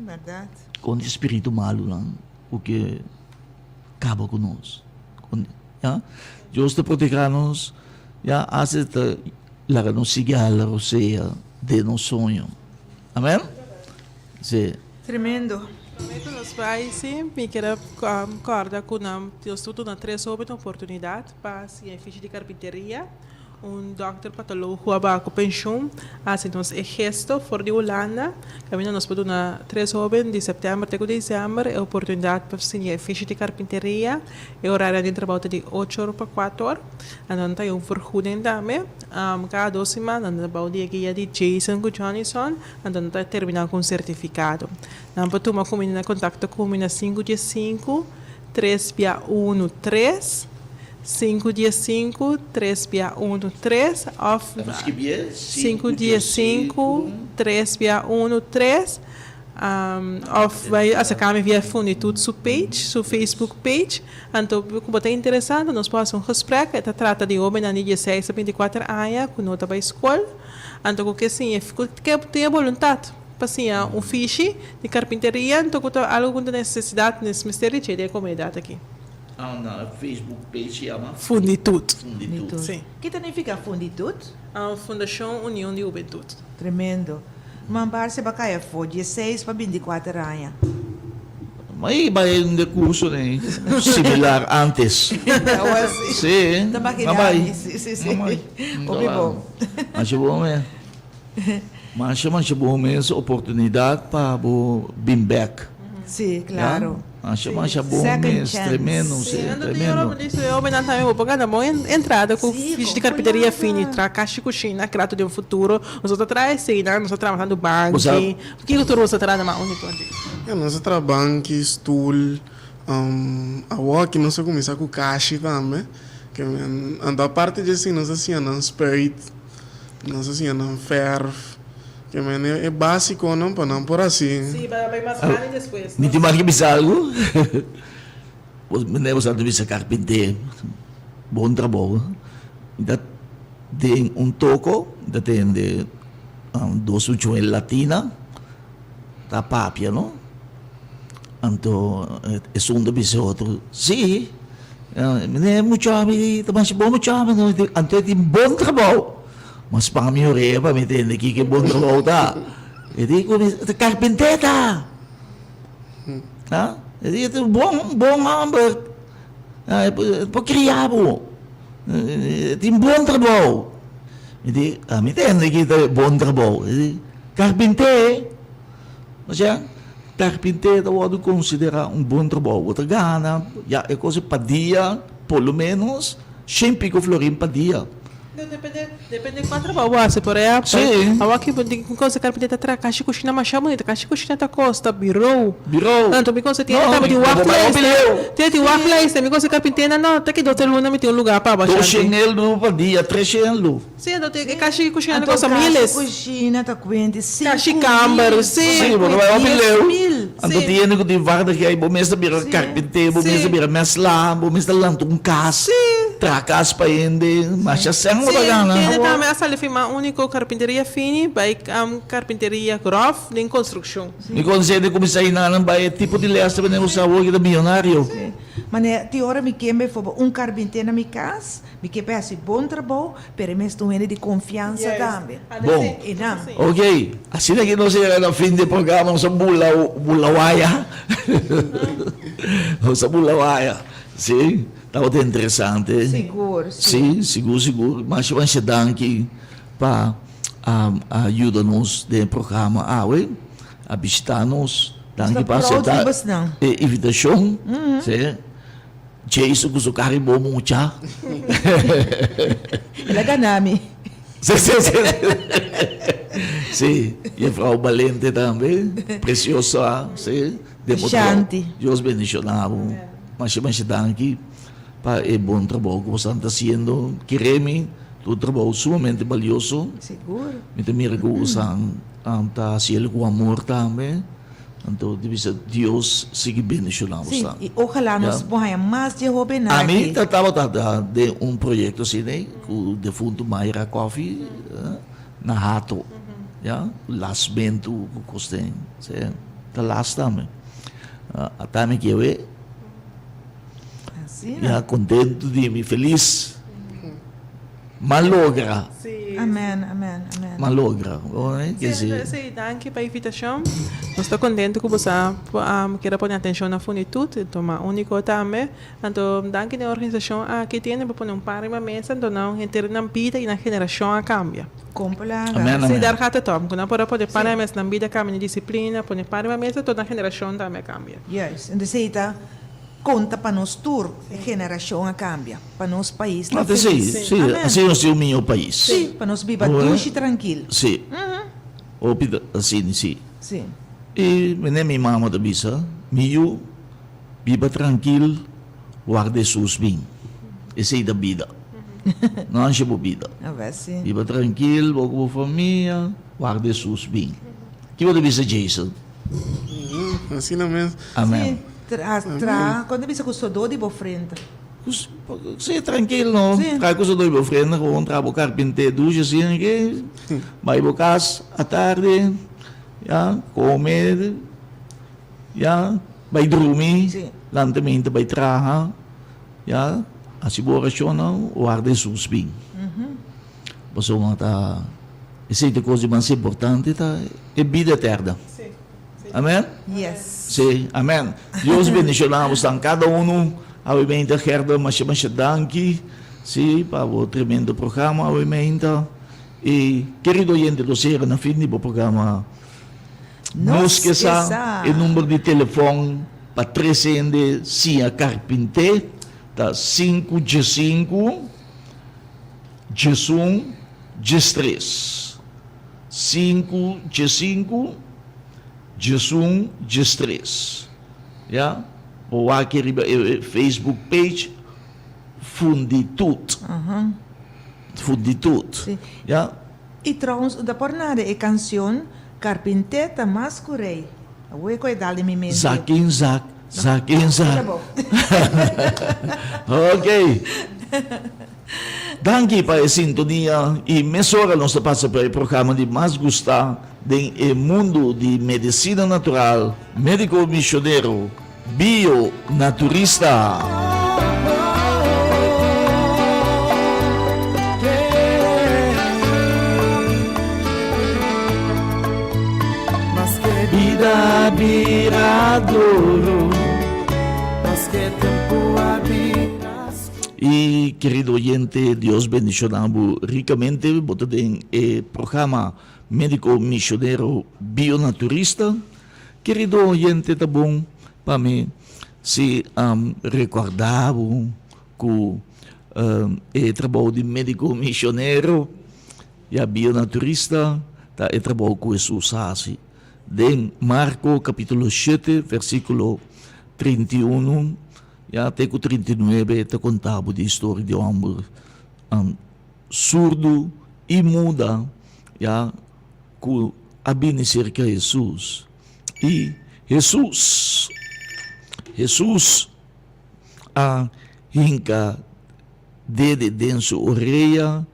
Bèrdat. Kontra e spiritu malunan ku ke kaba ku nos. Ya. Dios ta proteha nos ya asta e ta laga nos sigui hala rosea den nos soño. Amen? Si. Tremendo. Promé ku nos bai si, mi kier a kòrda ku nan Dios ta duna tres hóben oportunidat pa siña e fishi di karpinteria. Un dòkter patologo a baha ku penshun a hasi nos e gesto for di Hulanda kaminda nos por duna tres hóben di sèptèmber te ku desèmber e oportunidat pa siña e fishi di karpinteria. E orarionan di trabou ta di ocho or pa kuater or. Nan ta haña un vergoeding tambe. Kada dos siman nan ta bou di e guia di Jason ku Johnnyson. Anto nan ta terminá ku un sertifikado. Nan por tuma ku mi na kontakto ku mi na sinku dies sinku, tres bia unu, tres, sinku dies sinku, tres bia unu, tres, òf sinku dies sinku, tres bia unu, tres, òf bai aserká mi via Funitut su page, su Facebook page. Anto ku bo ta interesá, anto nos por hasi un gesprek. E ta trata di hóbennan di dieseis a binti kuater aña ku no ta bai skol. Anto ku ke siña, ku ke tin e boluntat pa siña un fishi di karpinteria, anto ku ta algu ku ta nesesidat nes mester di dje den e komunidat aki. Ah, na Facebook page yama? Funditut. Funditut. Si. Ke ta nifiká Funditut? Fundashon Union di Hubentut. Tremendo. Man parse pa kai afó, dieseis pa binti kuater aña. Ma i bai un de curso den similar antes. Awor si. Si. Ta magina Ma bai. mi. Si, si, si. Ma bai. Hopi bon. Masha bon mes. Masha, masha bon mes oportunidad pa bo bin bek. Si, claro. Masha, masha bon Second mes. chance. Tremendo, si, Si, anto tin tremendo. ora di su hobennan tambe bo por gana bon entrada ku Si, fishi di kon karpinteria por fini, laga. traha kashi kushina, krato den futuro. Nos ta traha eseinan, nos ta traha tantu Bo sa. banki. Kiko tur nos ta traha na man úniko di? Ya, nos ta traha banki, stul, awor aki nos a kuminsá ku kashi tambe. Ke men, anto aparte di esei nos ta siña nan spuit, nos ta siña nan fèrf. Ke men e básikonan pa nan por hasi. Sí, pa nan bai mas grandi despues. Mi tin mas ke bisa algu. Meneer bo sa ta bisa karpinter, bon trabou. Mi ta den un toko, mi ta tende dos muchanan latina ta papia no. Anto esun ta bisa e otro, si, meneer mucha mi ta masha bon mucha mi, anto e tin bon trabou. Mas pa mi orea pa mi tende kiko e bon trabou ta. E di ku mi, ta karpinter ta. Ha? E di, e ta un bon, bon hòmber. E por kria bo. E tin bon trabou. Mi di, ami tende ki ta bon trabou. E di, karpinter. Osea, karpinter ta wòrdu konsiderá un bon trabou. Bo ta gana, ya, e kos pa dia, por lo ménos, shen piko florin pa dia. No, depende, depende kua trabou bo hasi. Por ehèmpel, Sí. awor aki bo tin kos karpinter ta traha kashi kushina masha bunita, kashi kushina ta kosta birou. Birou. Anto mi kos tin No, tambe tin bo bai wachtlijst. hopi leu. Tin tin wachtlijst, mi kos karpinternan no, te ki dos luna mi tin un lugá pa Dos basha. shen eldu pa dia, tres shen eldu. Sí, anto e kashi kushina ta Anto kosta kashi miles. kushina ta kuenti sinku Kashi kamber, mil. sí. Sí, bo ta bai hopi Dies leu. mil. Anto Sí. tin hende ku tin vaardigheid, bo mes ta bira Sí. karpinter, bo mes ta Sí. bira mèslá, bo mes ta lanta un kas, Sí. traha kas pa hende, masha sèn bo Sí, ta gana. tin hende tambe a sali firma úniko karpinteria fini bai karpinteria gròf den konstrukshon. Mi konse hende kuminsá hina nan bai e tipo di lès ta bini usa awor ki ta miyonario. Sí. Manera tin ora mi ken bijvoorbeeld un karpinté na mi kas, mi ke pa e hasi bon trabou, pero e mester un hende di konfiansa tambe. Bon. I nan. Ok, asina ki nos a yega na fin di e programa, nos a bula bula waya. Nos a bula waya. Si, tabata interesante. Sigur, si. Si, sigur, sigur. Masha, masha danki pa a yuda nos den e programa awe, a bishita nos. Danki pa asepta e invitashon. Si. Jason ku su kara i bo mucha. El a gana mi. Si, si, si. Si, juffrouw Balente tambe. Preciosa, si. Shanti. Dios bendiciona bo. Masha, masha danki pa e bon trabou ku boso ta hasiendo. Kere mi, ta un trabou sumamente balioso. Sigur. Mi ta mira ku boso ta hasiel ku amor tambe. Anto di bisa Dios sigui bendiciona Sí, boso. i ojalá nos por haña mas dje hobennan Ami aki. ta tabata den un proyecto asina ku defunto Mayra Coffie na Hato. Ya, lasmentu ku kosten. Sí, ta las tambe. Ata mi ke we. Asina. Ya, kontentu di mi, felis. M'a logra. Amen, amen, amen. M'a logra. Sí, sí, danki pa invitashon. Nos ta kontentu ku bo sa keda pone atenshon na Funditut, tuma Uniko tambe. Anto danki na e organisashon aki tende pa pone un pan riba mesa, anto nan henter nan bida i nan generashon a kambia. Kompelaga. Amen, Sí, amen. dar gaat het om. Ku nan por a pone pan riba mesa, nan bida a kambia, nan disiplina, pone pan riba mesa, anto nan generashon tambe a kambia. Juist. Entonces ei ta konta pa nos tur, e generashon a kambia. Pa nos pais ta Ah, sí, felis. sí, Amen. así nos tin un mihó pais. Sí, pa nos biba Hoor. dushi trankil. Sí. Hopi ta asina, sí. Sí. I mene mi mama ta bisa, mi yu, biba trankil, warda Hesus bin. Esei ta bida. No ansha bo bida. Awe sí. Biba trankil, bo ku bo famia, warda Hesus bin. Kiko ta bisa Jason? Asina mes. Amen. Sí, tra, tra, kon ta bisa ku sodó di bo frente. Sí, trankil no. Sí. Trae ku sodó di bo frente, gewoon traha bo karpinté dushi asina ke, bai bo kas atardi, ya, kome, ya, bai drumi, Sí. lanta minta bai traha, ya, hasi bo orashonnan, warda Hesus bin. Pasobra ta esei ta e kos di mas importante ta e bida eterna. Amen? Yes. Sí, amen. Dios bendiciona bosnan cada uno. Awe meinta Gerda masha masha danki sí pa bo tremendo programa awe meinta. Y kerido oyente nos yega na fin di bo programa Nos Ke Sa. E number di telefon pa trese hende siña karpinté ta sinku diesinku. 11, 13. 5, 15, 11, 13. Ya, bo wak riba e Facebook page Funditut. Funditut. Sí. Ya. I trouwens, u ta por nada e cancion Carpinté ta mas cu rey. Awor e cu e dal den mi mente. Zak in zak, zak in zak. Ok. Danki pa e sintonia i mesora nos ta pasa pa e programa di mas gustá den e mundu di medisina natural, Médiko Misionero Bio Naturista. Bida bira duru. I kerido oyente, Dios bendiciona bo ricamente. Bo ta den e programa Medico Misionero Bionaturista. Kerido oyente, ta bon pa mi si recorda bo cu e trabou di Medico Misionero ya Bionaturista ta e trabou cu Jesus a haci. Den Marco capitulo shete versiculo 31 Ya te ku 39 ta konta bo di historia di homber surdu i muda ya ku a bini serka Hesus i Hesus Hesus a hinka dede den su orea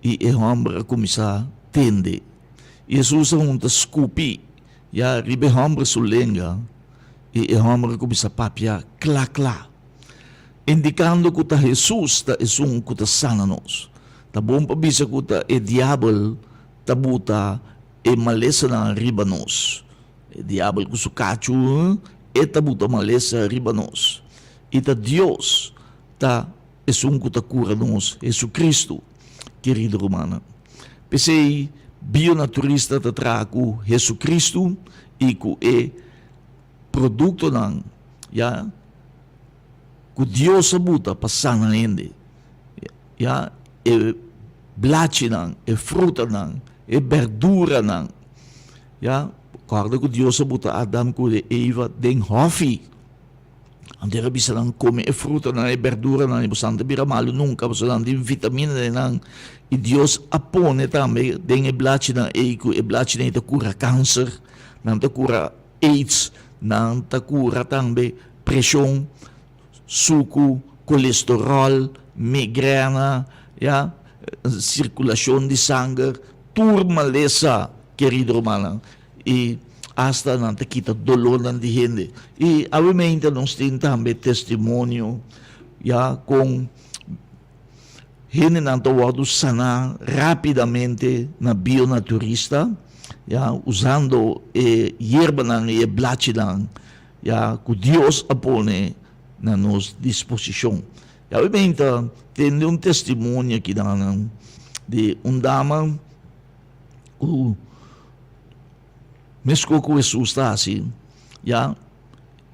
i e homber a kuminsá tende. I Hesus a hunta skupi ya riba e homber su lenga. I e hòmber a kuminsá papia kla kla. Indikando ku ta Hesus ta esun ku ta sana nos. Ta bon pa bisa ku ta e diabel ta buta e malesanan riba nos. E diabel ku su kachu e ta buta malesa riba nos. I ta Dios ta esun ku ta kura nos, Hesukristu, kerido rumannan. P'esei Bionaturista ta traha ku Hesukristu i ku e produktonan ya ku Dios a buta pa sana hende, ya e blachinan, e frutanan, e berduranan, ya. Kòrda ku Dios a buta Adam ku Eva den hòfi. Anto el a bisa nan, Kome e frutanan, e berduranan, i boso nan ta bira malu nunka, pasobra nan tin vitamina den nan. I Dios a pone tambe den e blachinan ei ku e blachinan ei ta kura kanser, nan ta kura Aids, nan ta kura tambe preshon, suku, kolesteròl, migrèna, ya, sirkulashon di sanger, tur malesa, kerido rumannan. I asta nan ta kita dolornan di hende. I awemente nos tin tambe testimonio, ya, kon Hendenan ta wòrdu saná rápidamente na bionaturista, ya, usando e yerbanan i e blachinan, ya, ku Dios a pone na nos disposishon. Ya mi bin ta tende un testimonio akinan di un dama ku meskos ku Hesus ta hasi, ya,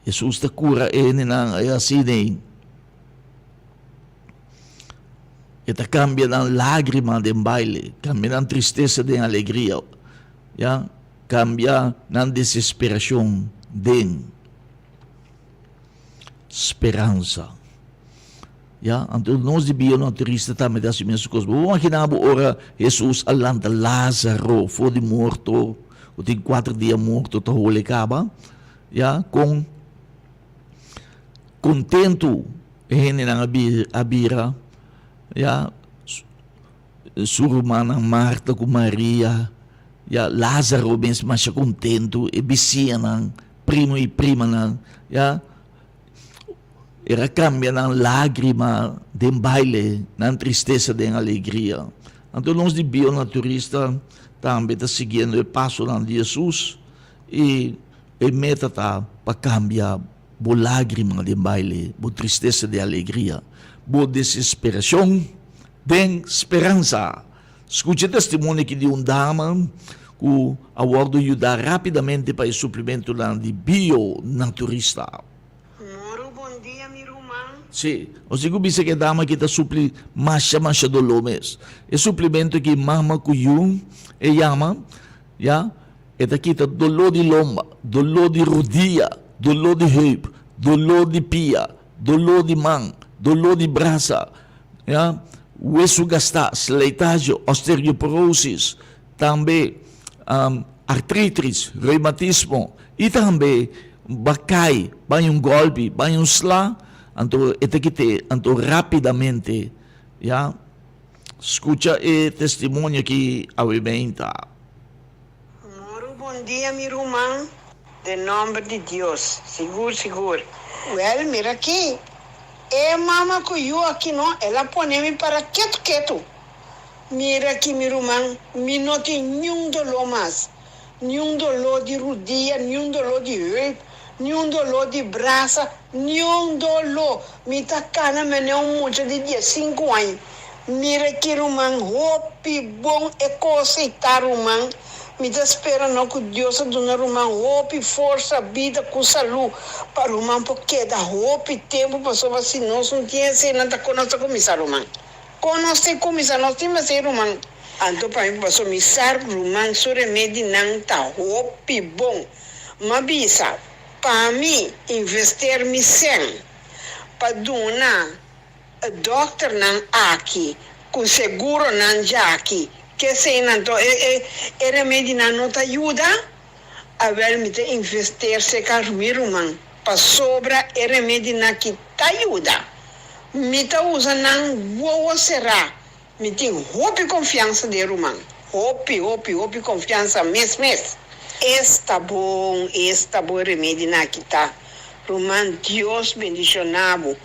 Hesus ta kura e hendenan asina ei. E ta kambia nan lágrima den baile, kambia nan tristesa den alegria, ya, kambia nan desesperashon den speransa. Ya, anto nos di bionaturista tambe ta hasi mesun kos. Bo por imaginá bo ora Hesus a lanta Lázaro for di morto, ku tin kuater dia morto ta hole kaba, ya, kon Kontentu e hendenan a bira, ya, su rumannan Marta ku Maria, ya, Lázaro mes masha kontentu, e bisiñanan, primo i primanan, ya. El a kambia nan lágrima den baile, nan tristesa den alegria. Anto nos di Bionaturista tambe ta siguiendo e pasonan di Hesus i e meta ta pa kambia Bo lágrima den baile, bo tristesa den alegria, bo desesperacion den speransa. Scucha e testimonio aki di un dama cu a wordo yuda rapidamente pa e suplementonan di Bio-Naturista. Moro bon dia mi ruman. Sí, nos tin cu bisa cu e dama aki ta supli masha masha dolor mes. E suplemento aki mama cu yu e yama, ya. E ta kita doló di lomba, doló di rudia, doló di heup, doló di pia, doló di man, doló di brasa, ya, wesu gastá, slijtage, osteoporosis, tambe artritis, reumatismo i tambe ba kai, baña un gòlpi, baña un sla, anto e ta kit'é, anto rápidamente, ya. Skucha e testimonio aki awe meinta. Moro bon dia mi ruman den nomber di Dios sigur sigur. Wel mira aki e mama cu yu aki no el a pone mi para ketu ketu mira aki mi ruman mi no tin niun dolor mas niun dolor di rudia niun dolor di heup niun dolor di brasa niun dolor mi ta cana mene un mucha di diesinku aña Mira ki ruman hopi bon e kos ei ta ruman. Mi ta spera no ku Dios a duna ruman hopi forsa, bida ku salu pa ruman por keda hopi tempu pasobra si nos no tin eseinan ta kon nos ta kuminsá ruman. Kon nos tin kuminsá nos tin mester ruman. Anto pa mi pasobra mi sa ruman su remedinan ta hopi bon. M'a bisa pa mi investeer mi sèn pa duna. E dokternan aki ku seguronan djaki keseinan to e e e remedinan no ta yuda? Awel mi ta investeer seka mi ruman pasobra e remedinan aki ta yuda. Mi ta usa nan wowo será. Mi tin hopi konfiansa den ruman. Hopi hopi hopi konfiansa mes mes. Esta bon esta bon e remedinan aki ta. Ruman Dios bendiciona bo.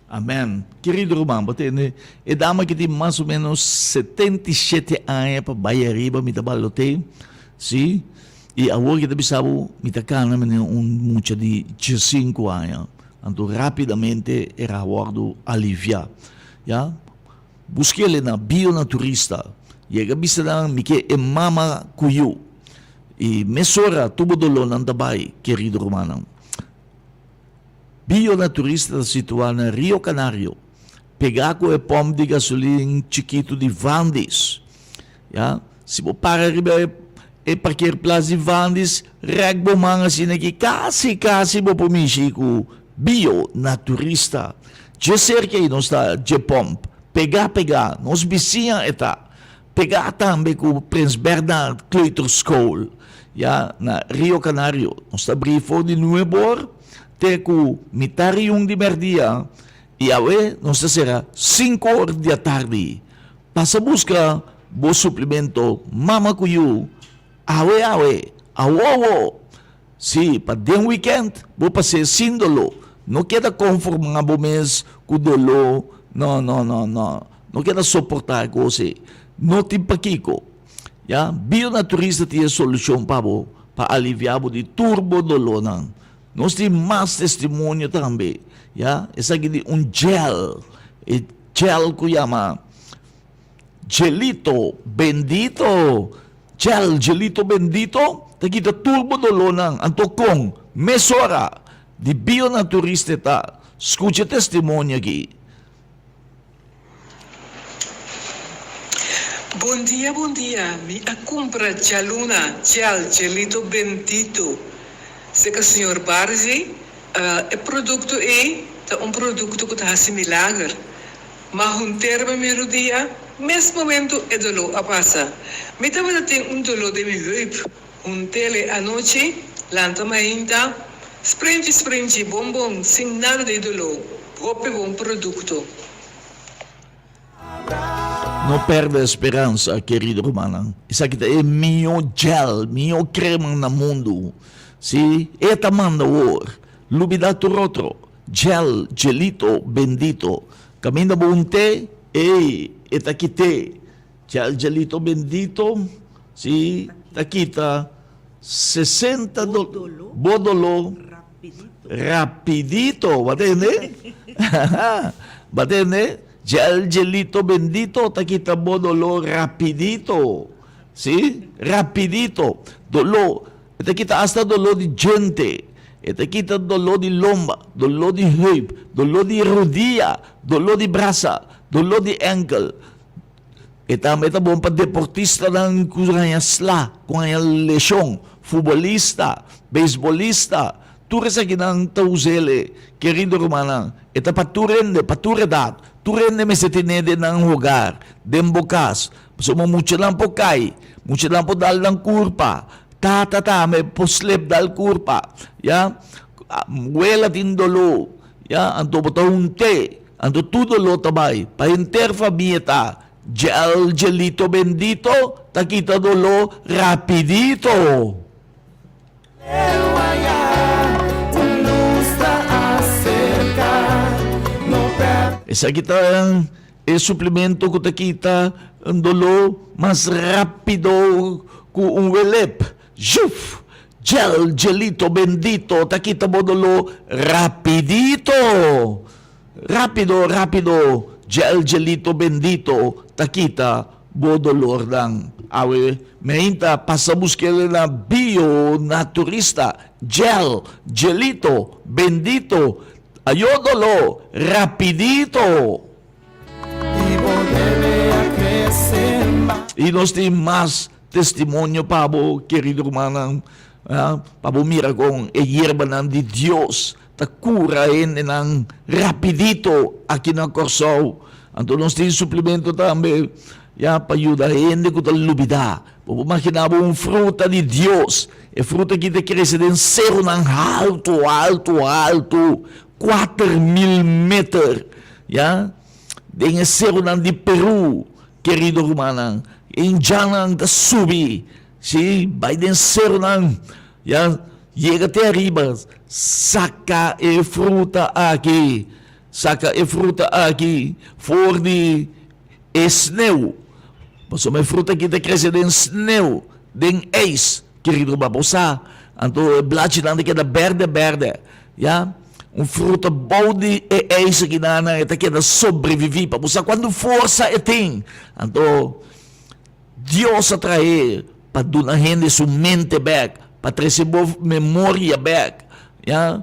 Amen. Kerido ruman, bo tende, e dama ki tin mas o menos 77 aña pa bai ariba, mi ta balote, si, i awor ki ta bisa bo, mi ta kana mene un mucha di 15 aña. Anto rapidamente era wordo alivia. Ya? Buskele na Bionaturista. Yega bisa nan, mi ke e mama ku yu. I mesora tur bo dolónan ta bai, kerido rumannan. Bionaturista ta situá na Rio Canario, pegá ku e pòmp di gasolin chikitu di Vandis. Ya, si bo para riba e parkeerplaats di Vandis, rèk bo man asina ki kasi kasi bo por mishi ku Bionaturista. Dje serka ei nos ta dje pòmp, pegá pegá, nos bisiña e ta. Pegá tambe ku Prins Bernhard Kleuterschool, ya na Rio Canario. Nos ta brí for di nueb'or te ku mitar i un di mèrdia i awe nos ta sera sink'or di atardi. Pasa buska bo suplemento Mama ku Yu awe awe, awo awo! Sí, pa den wikènt bo pas'é sin doló. No keda konformá bo mes ku doló. No, no, no, no. No keda soportá e kos ei. No tin pakiko. Ya, Bionaturista tin e solushon pa bo, pa aliviá bo di tur bo dolónan. Nos tin mas testimonio tambe. Ya, esaki di un gel, e gel ku yama Gelito bendito, gel gelito bendito ta kita tur bo dolónan. Anto kon? Mesora! Di Bionaturista ta skucha e testimonio aki. Bon dia bon dia mi a kumpra djaluna gel gelito bendito seka señor Barzi e produkto ei ta un produkto ku ta hasi milager Ma hunter mi mi rudia, mes momento e doló a pasa. Mi tabata tin un doló den mi heup. Hunter e anochi, lanta mainta, sprinchi sprinchi, bon bon, sin nada di doló. Hopi bon produkto. No perde speransa, kerido rumannan. Esaki ta e mihó gel, mihó krema na mundu. Sí, e ta manda awor. Lubida tur otro. Gel, gelito, bendito. Caminda bo un te, ey, e ta kite. Gel, gelito, bendito, si, ta kita 60 do, bo dolo rapidito. Bo a tende? Bo a tende? Gel, gelito, bendito ta kita bo dolo rapidito. Si, rapidito. Dolo. E ta kita asta doló di djente, e ta kita doló di lomba, doló di heup, doló di rudia, doló di brasa, doló di enkel. E tambe ta bon pa deportistanan ku haña sla, ku haña leshon, futbolista, beisbolista, tur esakinan ta us'el. Kerido rumannan, e ta pa tur hende, pa tur edat. Tur hende mester tene den nan hogar, den bo kas. Pasobra muchanan por kai, muchanan por dal nan kurpa, tata tambe por slip dal kurpa, ya. Wela tin doló, ya, anto bo ta hunt'é, anto tur doló ta bai. Pa henter famia ta, Gel Gelito Bendito ta kita doló rapidito. Esaki ta e suplemento ku ta kita un doló mas rápido ku un welep. Zjuf! Gel Gelito Bendito ta kita bo doló rapidito. Rápido, rápido, Gel Gelito Bendito ta kita bo dolornan. Awe meinta pasa busk'el na Bio Naturista. Gel Gelito Bendito ayo doló rapidito. I nos tin mas testimonio pa bo, kerido rumannan, pa bo mira kon e yerbanan di Dios ta kura hendenan rapidito aki na Kòrsou. Anto nos tin suplemento tambe ya pa yuda hende ku ta lubidá. Bo por imaginá bo un fruta di Dios, e fruta aki ta krese den serunan haltu, haltu, haltu, 4000 meter, ya, den e serunan di Perú, kerido rumannan. E indjannan ta subi, si, bai den serunan, ya. Yega te ariba, saka e fruta aki. saka e fruta aki for di e sneu. Pasobra e fruta aki ta krese den sneu, den ijs, kerido ruman. Bo sa, anto e blachinan ta keda berde berde, ya. Un fruta bou di e ijs aki nan, e ta keda sobrevivi pa bo sa kuantu forsa e tin. Anto Dios a trahe pa duna hende su mente bek, pa trese bo memoria bek, ya.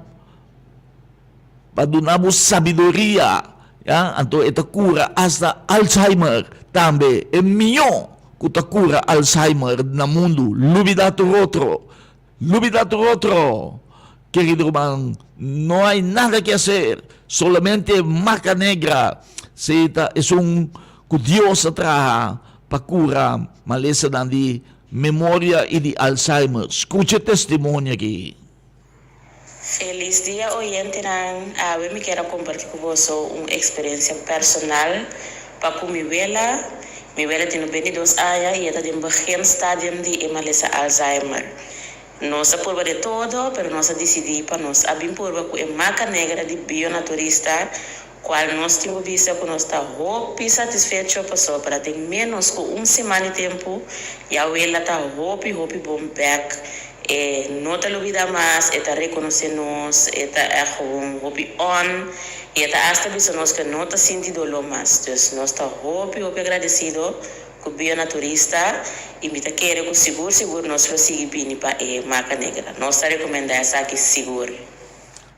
Pa duna bo sabiduria, ya, anto e ta kura asta Alzheimer tambe. E mihó ku ta kura Alzheimer na mundu. Lubida tur otro, lubida tur otro. Kerido ruman, no hay nada ke hacer, solamente maca negra si ta esun ku Dios a traha pa kura malesanan di memoria i di Alzheimer. Skucha e testimonio aki. Felis dia oyentenan, awe mi kier a komparti ku boso un eksperensia personal pa ku mi wela. Mi wela tin 22 aña i e ta den begin stadium di e malesa Alzheimer. Nos a purba de todo, pero nos a disidí pa nos a bin purba ku e maca negra di Bionaturista Cual nos tin cu bisa cu nos ta hopi satisfecho pasobra den menos cu un siman di tempo ya wela ta hopi hopi bon bek, e no ta lubida mas, e ta reconoce nos, e ta echt gewoon hopi on y e ta hasta bisa nos cu e no ta sinti dolor mas. Dus nos ta hopi hopi agradecido cu Bionaturista y mi ta kere cu sigur sigur nos lo sigui bini pa e Maca Negra. Nos ta recomenda esaki sigur.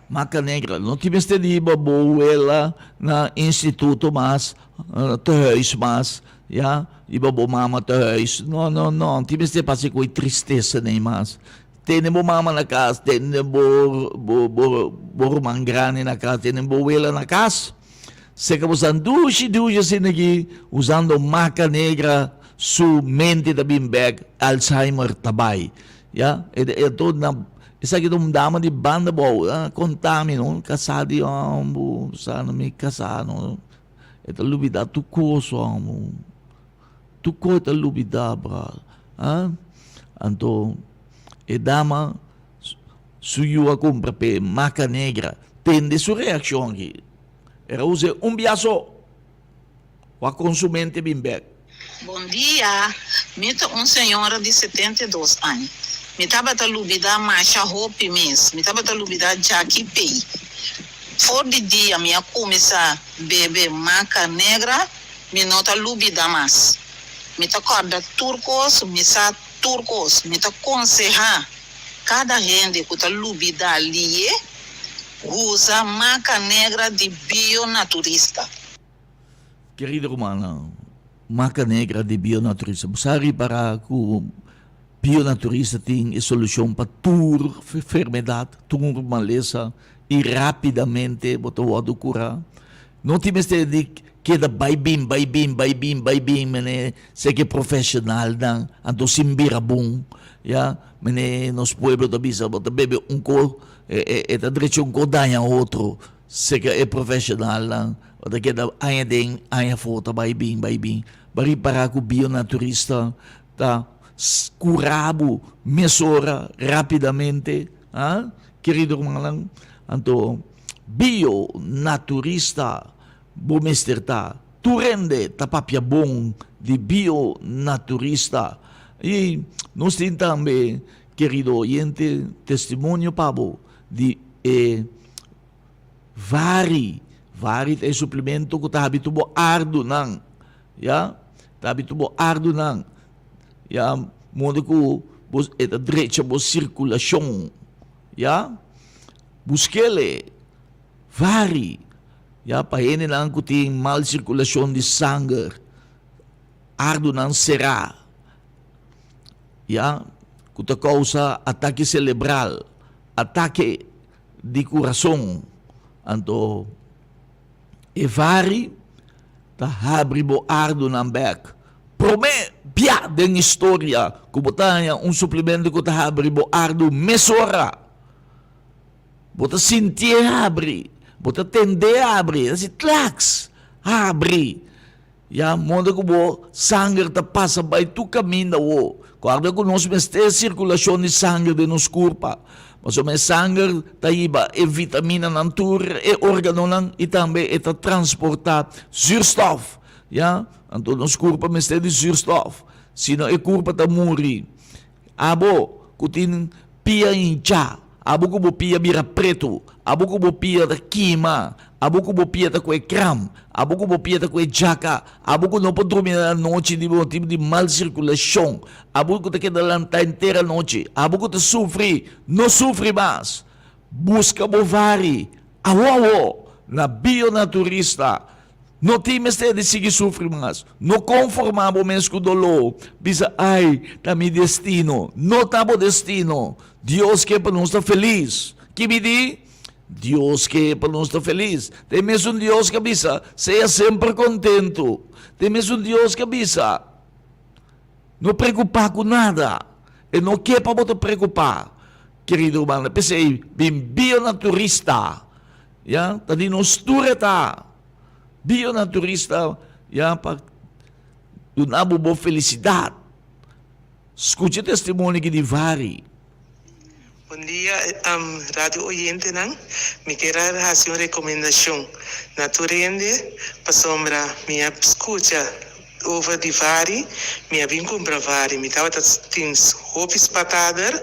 Maca Negra, no tin mester di hiba bo wela na instituto mas, tehuis mas, ya, hiba bo mama tehuis, no, no, no, tin mester pasa cu e tristesa nei mas. Tene bo mama na cas, tene bo, bo, bo, bo ruman grandi na cas, tene bo wela na cas. Seca bo san dushi dushi asina aki, usando Maca Negra su mente ta bin bek, Alzheimer ta bay, ya, e, e to na. Esaki ta un dama di banda bou a konta mi no kasá di hombu sa no mi kasá no e ta lubidá tur kos hombu tur kos e ta lubidá bra ha anto e dama su yu a kumpra p'e maca negra tende su reakshon aki el a usa un bia so. Wak kon su mente bin bek. Bon dia, mi ta un señora di 72 aña. Mi tabata lubida masha hopi mes. Mi tabata lubida djaki pei. For di dia mi a cuminsa bebe maca negra, mi no ta lubida mas. Mi ta corda tur cos, mi sa tur cos. Mi ta conseha cada hende cu ta lubida lie, usa maca negra di Bio Naturista. Kerido rumannan, Maca Negra di Bionaturista, bo sa ripará ku Bionaturista tin e solushon pa tur fermedat, tur malesa i rápidamente bo ta wòrdu kurá. No tin mester di keda bai bin, bai bin, bai bin, bai bin, mene seke profeshonalnan, anto sin bira bon, ya. Mene nos pueblo ta bisa bo ta bebe un ko, e ta drecha un ko daña otro. Seka e profeshonalnan bo ta keda aña den aña afó ta bai bin bai bin. Bo a ripará ku bionaturista ta kura bo mesora rápidamente, ha? Kerido rumannan, anto bionaturista bo mester ta. Tur hende ta papia bon di bionaturista. I nos tin tambe, kerido oyente, testimonio pa bo di e Vari, vari ta e suplemento ku ta habi tur bo ardunan, ya, ta habi tur bo ardunan, ya, modo ku bo e ta drecha bo sirkulashon, ya. Buskele, vari, ya, pa hendenan ku tin mal sirkulashon di sanger, ardunan será, ya, ku ta kousa atake selebral, atake di kurason. Anto e vari ta habri bo ardunan bek. Promé bia den historia ku bo ta haña un suplemento ku ta habri bo ardu mesora. Bo ta sintié habri, bo ta tendé habri, ta hasi tlaks, habri. Ya moda ku bo sanger ta pasa bai tur kaminda wo. Kòrda ku nos mester sirkulashon di sanger den nos kurpa. Pasobra e sanger ta hiba e vitaminanan tur e organonan i tambe e ta transportá zuurstof. Ya, anto nos kurpa mester di zuurstof, sino e kurpa ta muri. Abo ku tin pia hinchá, abo ku bo pia bira pretu, abo ku bo pia ta kima, abo ku bo pia ta kue kram, abo ku bo pia ta kue djaka, abo ku no por drumi anochi di motibu di mal sirkulashon, abo ku ta keda lantá henter anochi, abo ku ta sufri, no sufri mas! Buska bo vari awo awo na Bionaturista. No tin mester di sigui sufri mas. No konformá bo mes ku doló. Bisa, Ai, ta mi destino. No ta bo destino. Dios ke pa nos ta felis. Ki mi di? Dios ke pa nos ta felis. Ta e mesun Dios ku a bisa, Sea semper kontentu. Ta e mesun Dios ku a bisa, No preokupá ku nada. E no ke pa bo ta preokupá, kerido rumannan. P'esei, bin bionaturista. Ya, ta di nos tur e ta. Bionaturista, ya, pa duna bo bo felisidat. Skucha e testimonio aki di Vari. Bon dia radio oyentenan, mi kier a hasi un rekomendashon na tur hende pasobra mi a skucha over di vari, mi a bin kumpra vari, mi tabata tin hopi spatader,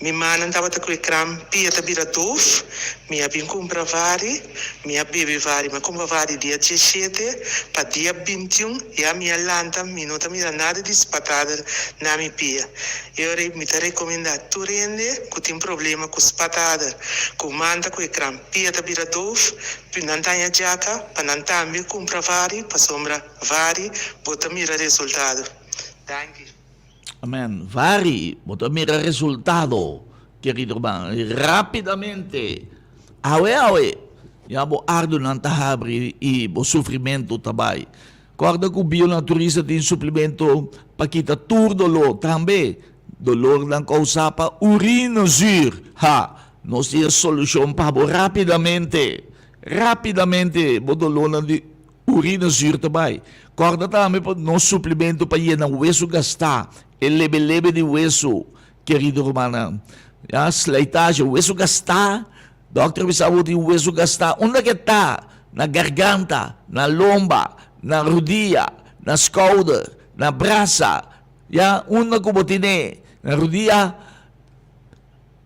mi mannan tabata ku e kram pia ta bira dof, mi a bin kumpra vari, mi a bebe vari, mi a kumpra vari dia dieshete pa dia bintiun ya mi a lanta mi no ta mira nada di spatader na mi pia. E ora ei mi ta rekomendá tur hende ku tin problema ku spatader, ku manta ku e kram pia ta bira dof, nan ta haña djaka pa nan tambe kumpra vari pasobra vari bo ta mira resultado. Danki. Amen. Vari bo ta mira resultado, kerido ruman. Rapidamente. Awe awe ya bo ardunan ta habri i bo sufrimentu ta bai. Kòrda ku Bionaturista tin suplemento pa kita tur doló, tambe dolornan kousá pa urinezuur. Ha! Nos tin e solushon pa bo rápidamente. Rápidamente bo dolónan di urinezuur ta bai. Kòrda tambe pa nos suplemento pa yena wesu gastá, e lebe-lebe di wesu, kerido rumannan. Ya, slijtage, wesu gastá. Dòkter bisa bo tin wesu gastá. Unda ke ta? Na garganta, na lomba, na rudia, na skouder, na brasa. Ya, unda ku bo tine? Na rudia.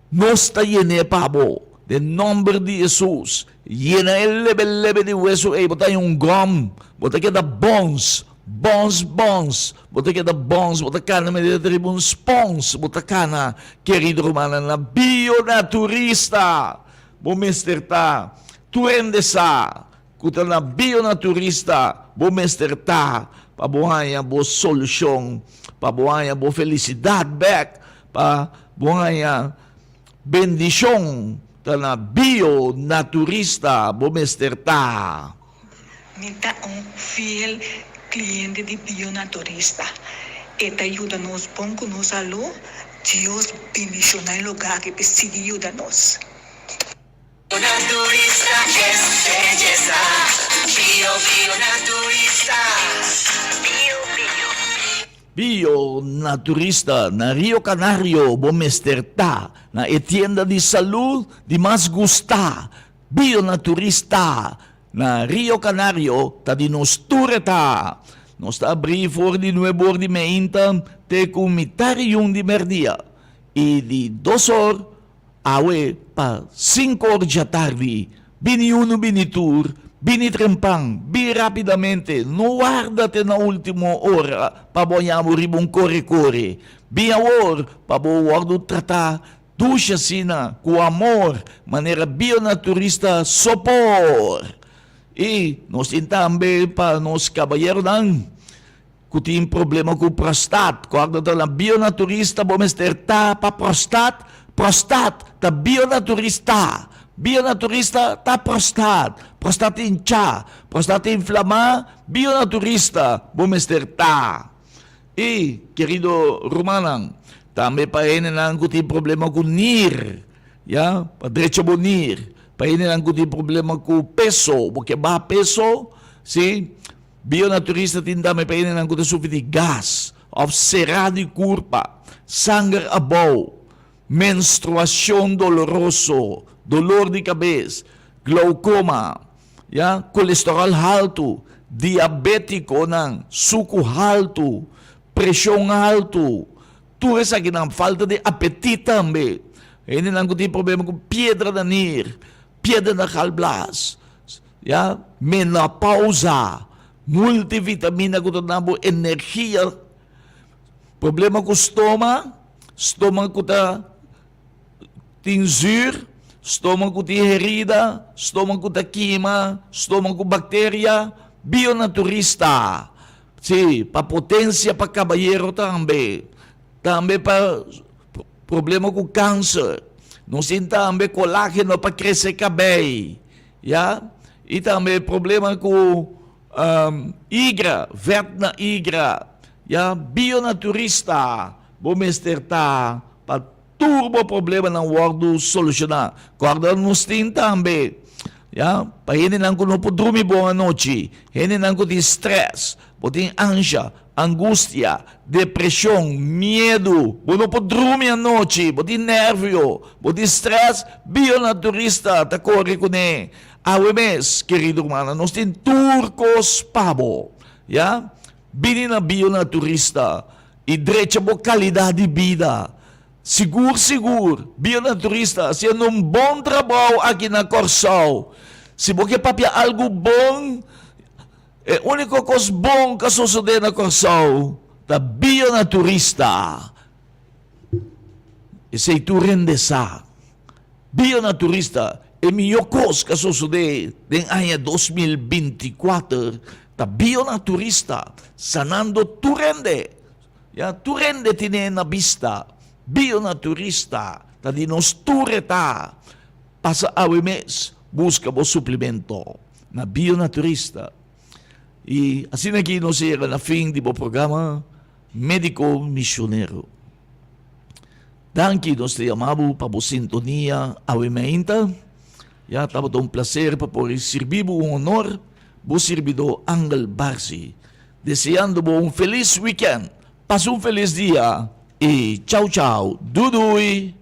Nos ta yen'é pa bo. Den nòmber di Hesus, yena e lebe lebe di wesu ei. Bo ta haña un gòm, bo ta keda bòns. Bons bons, bo ta keda bons, bo ta kana manera ta riba un spons, bo ta kana, kerido rumannan, na Bionaturista. Bo mester ta, tur hende sa ku ta na Bionaturista bo mester ta pa bo haña bo solushon, pa bo haña bo felisidat bèk, pa bo haña bendishon, ta na Bionaturista bo mester ta. Mi ta un fiel cliente di Bionaturista. E ta yuda nos bon cu nos salud. Dios bendiciona e lugar aki p'e sigui yuda nos. Bionaturista es belleza. Bio Bionaturista. Bio Bio. Bionaturista na Rio Canario bo mester ta na e tienda di salud di mas gusta Bionaturista na Rio Canario ta di nos tur e ta. Nos ta abrí for di nuebe or di meinta te ku mitar i un di merdia i di dos or awe pa sinku or djatardi. Bini unu bini tur, bini trempan, bin rápidamente, no warda te na último ora pa bo haña bo riba un kore-kore. Bin awor pa bo wòrdu tratá Dushi asina, ku amor, manera bionaturista so por. I nos tin tambe pa nos kabayeronan ku tin problema ku prostat. Kòrda ta na bionaturista bo mester ta pa prostat. Prostat ta bionaturista. Bionaturista ta prostat. Prostat hinchá, prostat inflamá, bionaturista bo mester ta. I, kerido rumannan, tambe pa hendenan ku tin problema ku nir, ya, pa drecha bo nir, pa hendenan ku tin problema ku peso, bo ke baha peso, si, Bionaturista tin tambe pa hendenan ku ta sufri di gas òf será di kurpa, sanger abou. Menstruashon doloroso, dolor di kabes, glaukoma, ya, kolesteròl haltu, diabétikonan, suku haltu, preshon haltu, tur esakinan, falta di apetit tambe, hendenan ku tin problema ku piedra na nir, piedra na galblas, ya, menopausa, multivitamina ku ta duna bo energia, problema ku stoma, stoma ku ta tin zuur, stoma ku tin herida, stoma ku ta kima, stoma ku bakteria, bionaturista, si, pa potensia pa kabayero tambe, tambe pa problema ku kanser, nos tin tambe kolageno pa krese kabei, ya, i tambe problema ku igra, vèt na igra, ya, bionaturista bo mester ta pa Tur bo problemanan wòrdu solushoná. Kòrda nos tin tambe, ya, pa hendenan ku no por drumi bon anochi, hendenan ku tin strès, bo tin ansha, angustia, depreshon, miedu, bo no por drumi anochi, bo tin nèrvio, bo tin strès, Bionaturista ta kore kuné. Awe mes, kerido rumannan, nos tin tur kos pa bo, ya. Bini na Bionaturista. I drecha bo kalidat di bida. Sigur sigur, Bionaturista hasiendo un bon trabou aki na Kòrsou. Si bo ke papia algu bon, e úniko kos bon ku a sosodé na Kòrsou ta Bionaturista. Esei tur hende sa. Bionaturista, e mihó kos ku a sosodé den aña 2024 ta Bionaturista, sanando tur hende. Ya, tur hende tine na bista. Bionaturista ta di nos tur e ta. Pasa awe mes, buska bo suplemento na Bionaturista. I asina aki nos a yega na fin di bo programa Médiko Misionero. Danki nos ta yama bo pa bo sintonia awe meinta. Ya tabata un placer pa por sirbi bo un honor, bo sirbidor Angel Barsi. Deseando bo un felis weekend. Pasa un felis dia y chau chau. Dudui!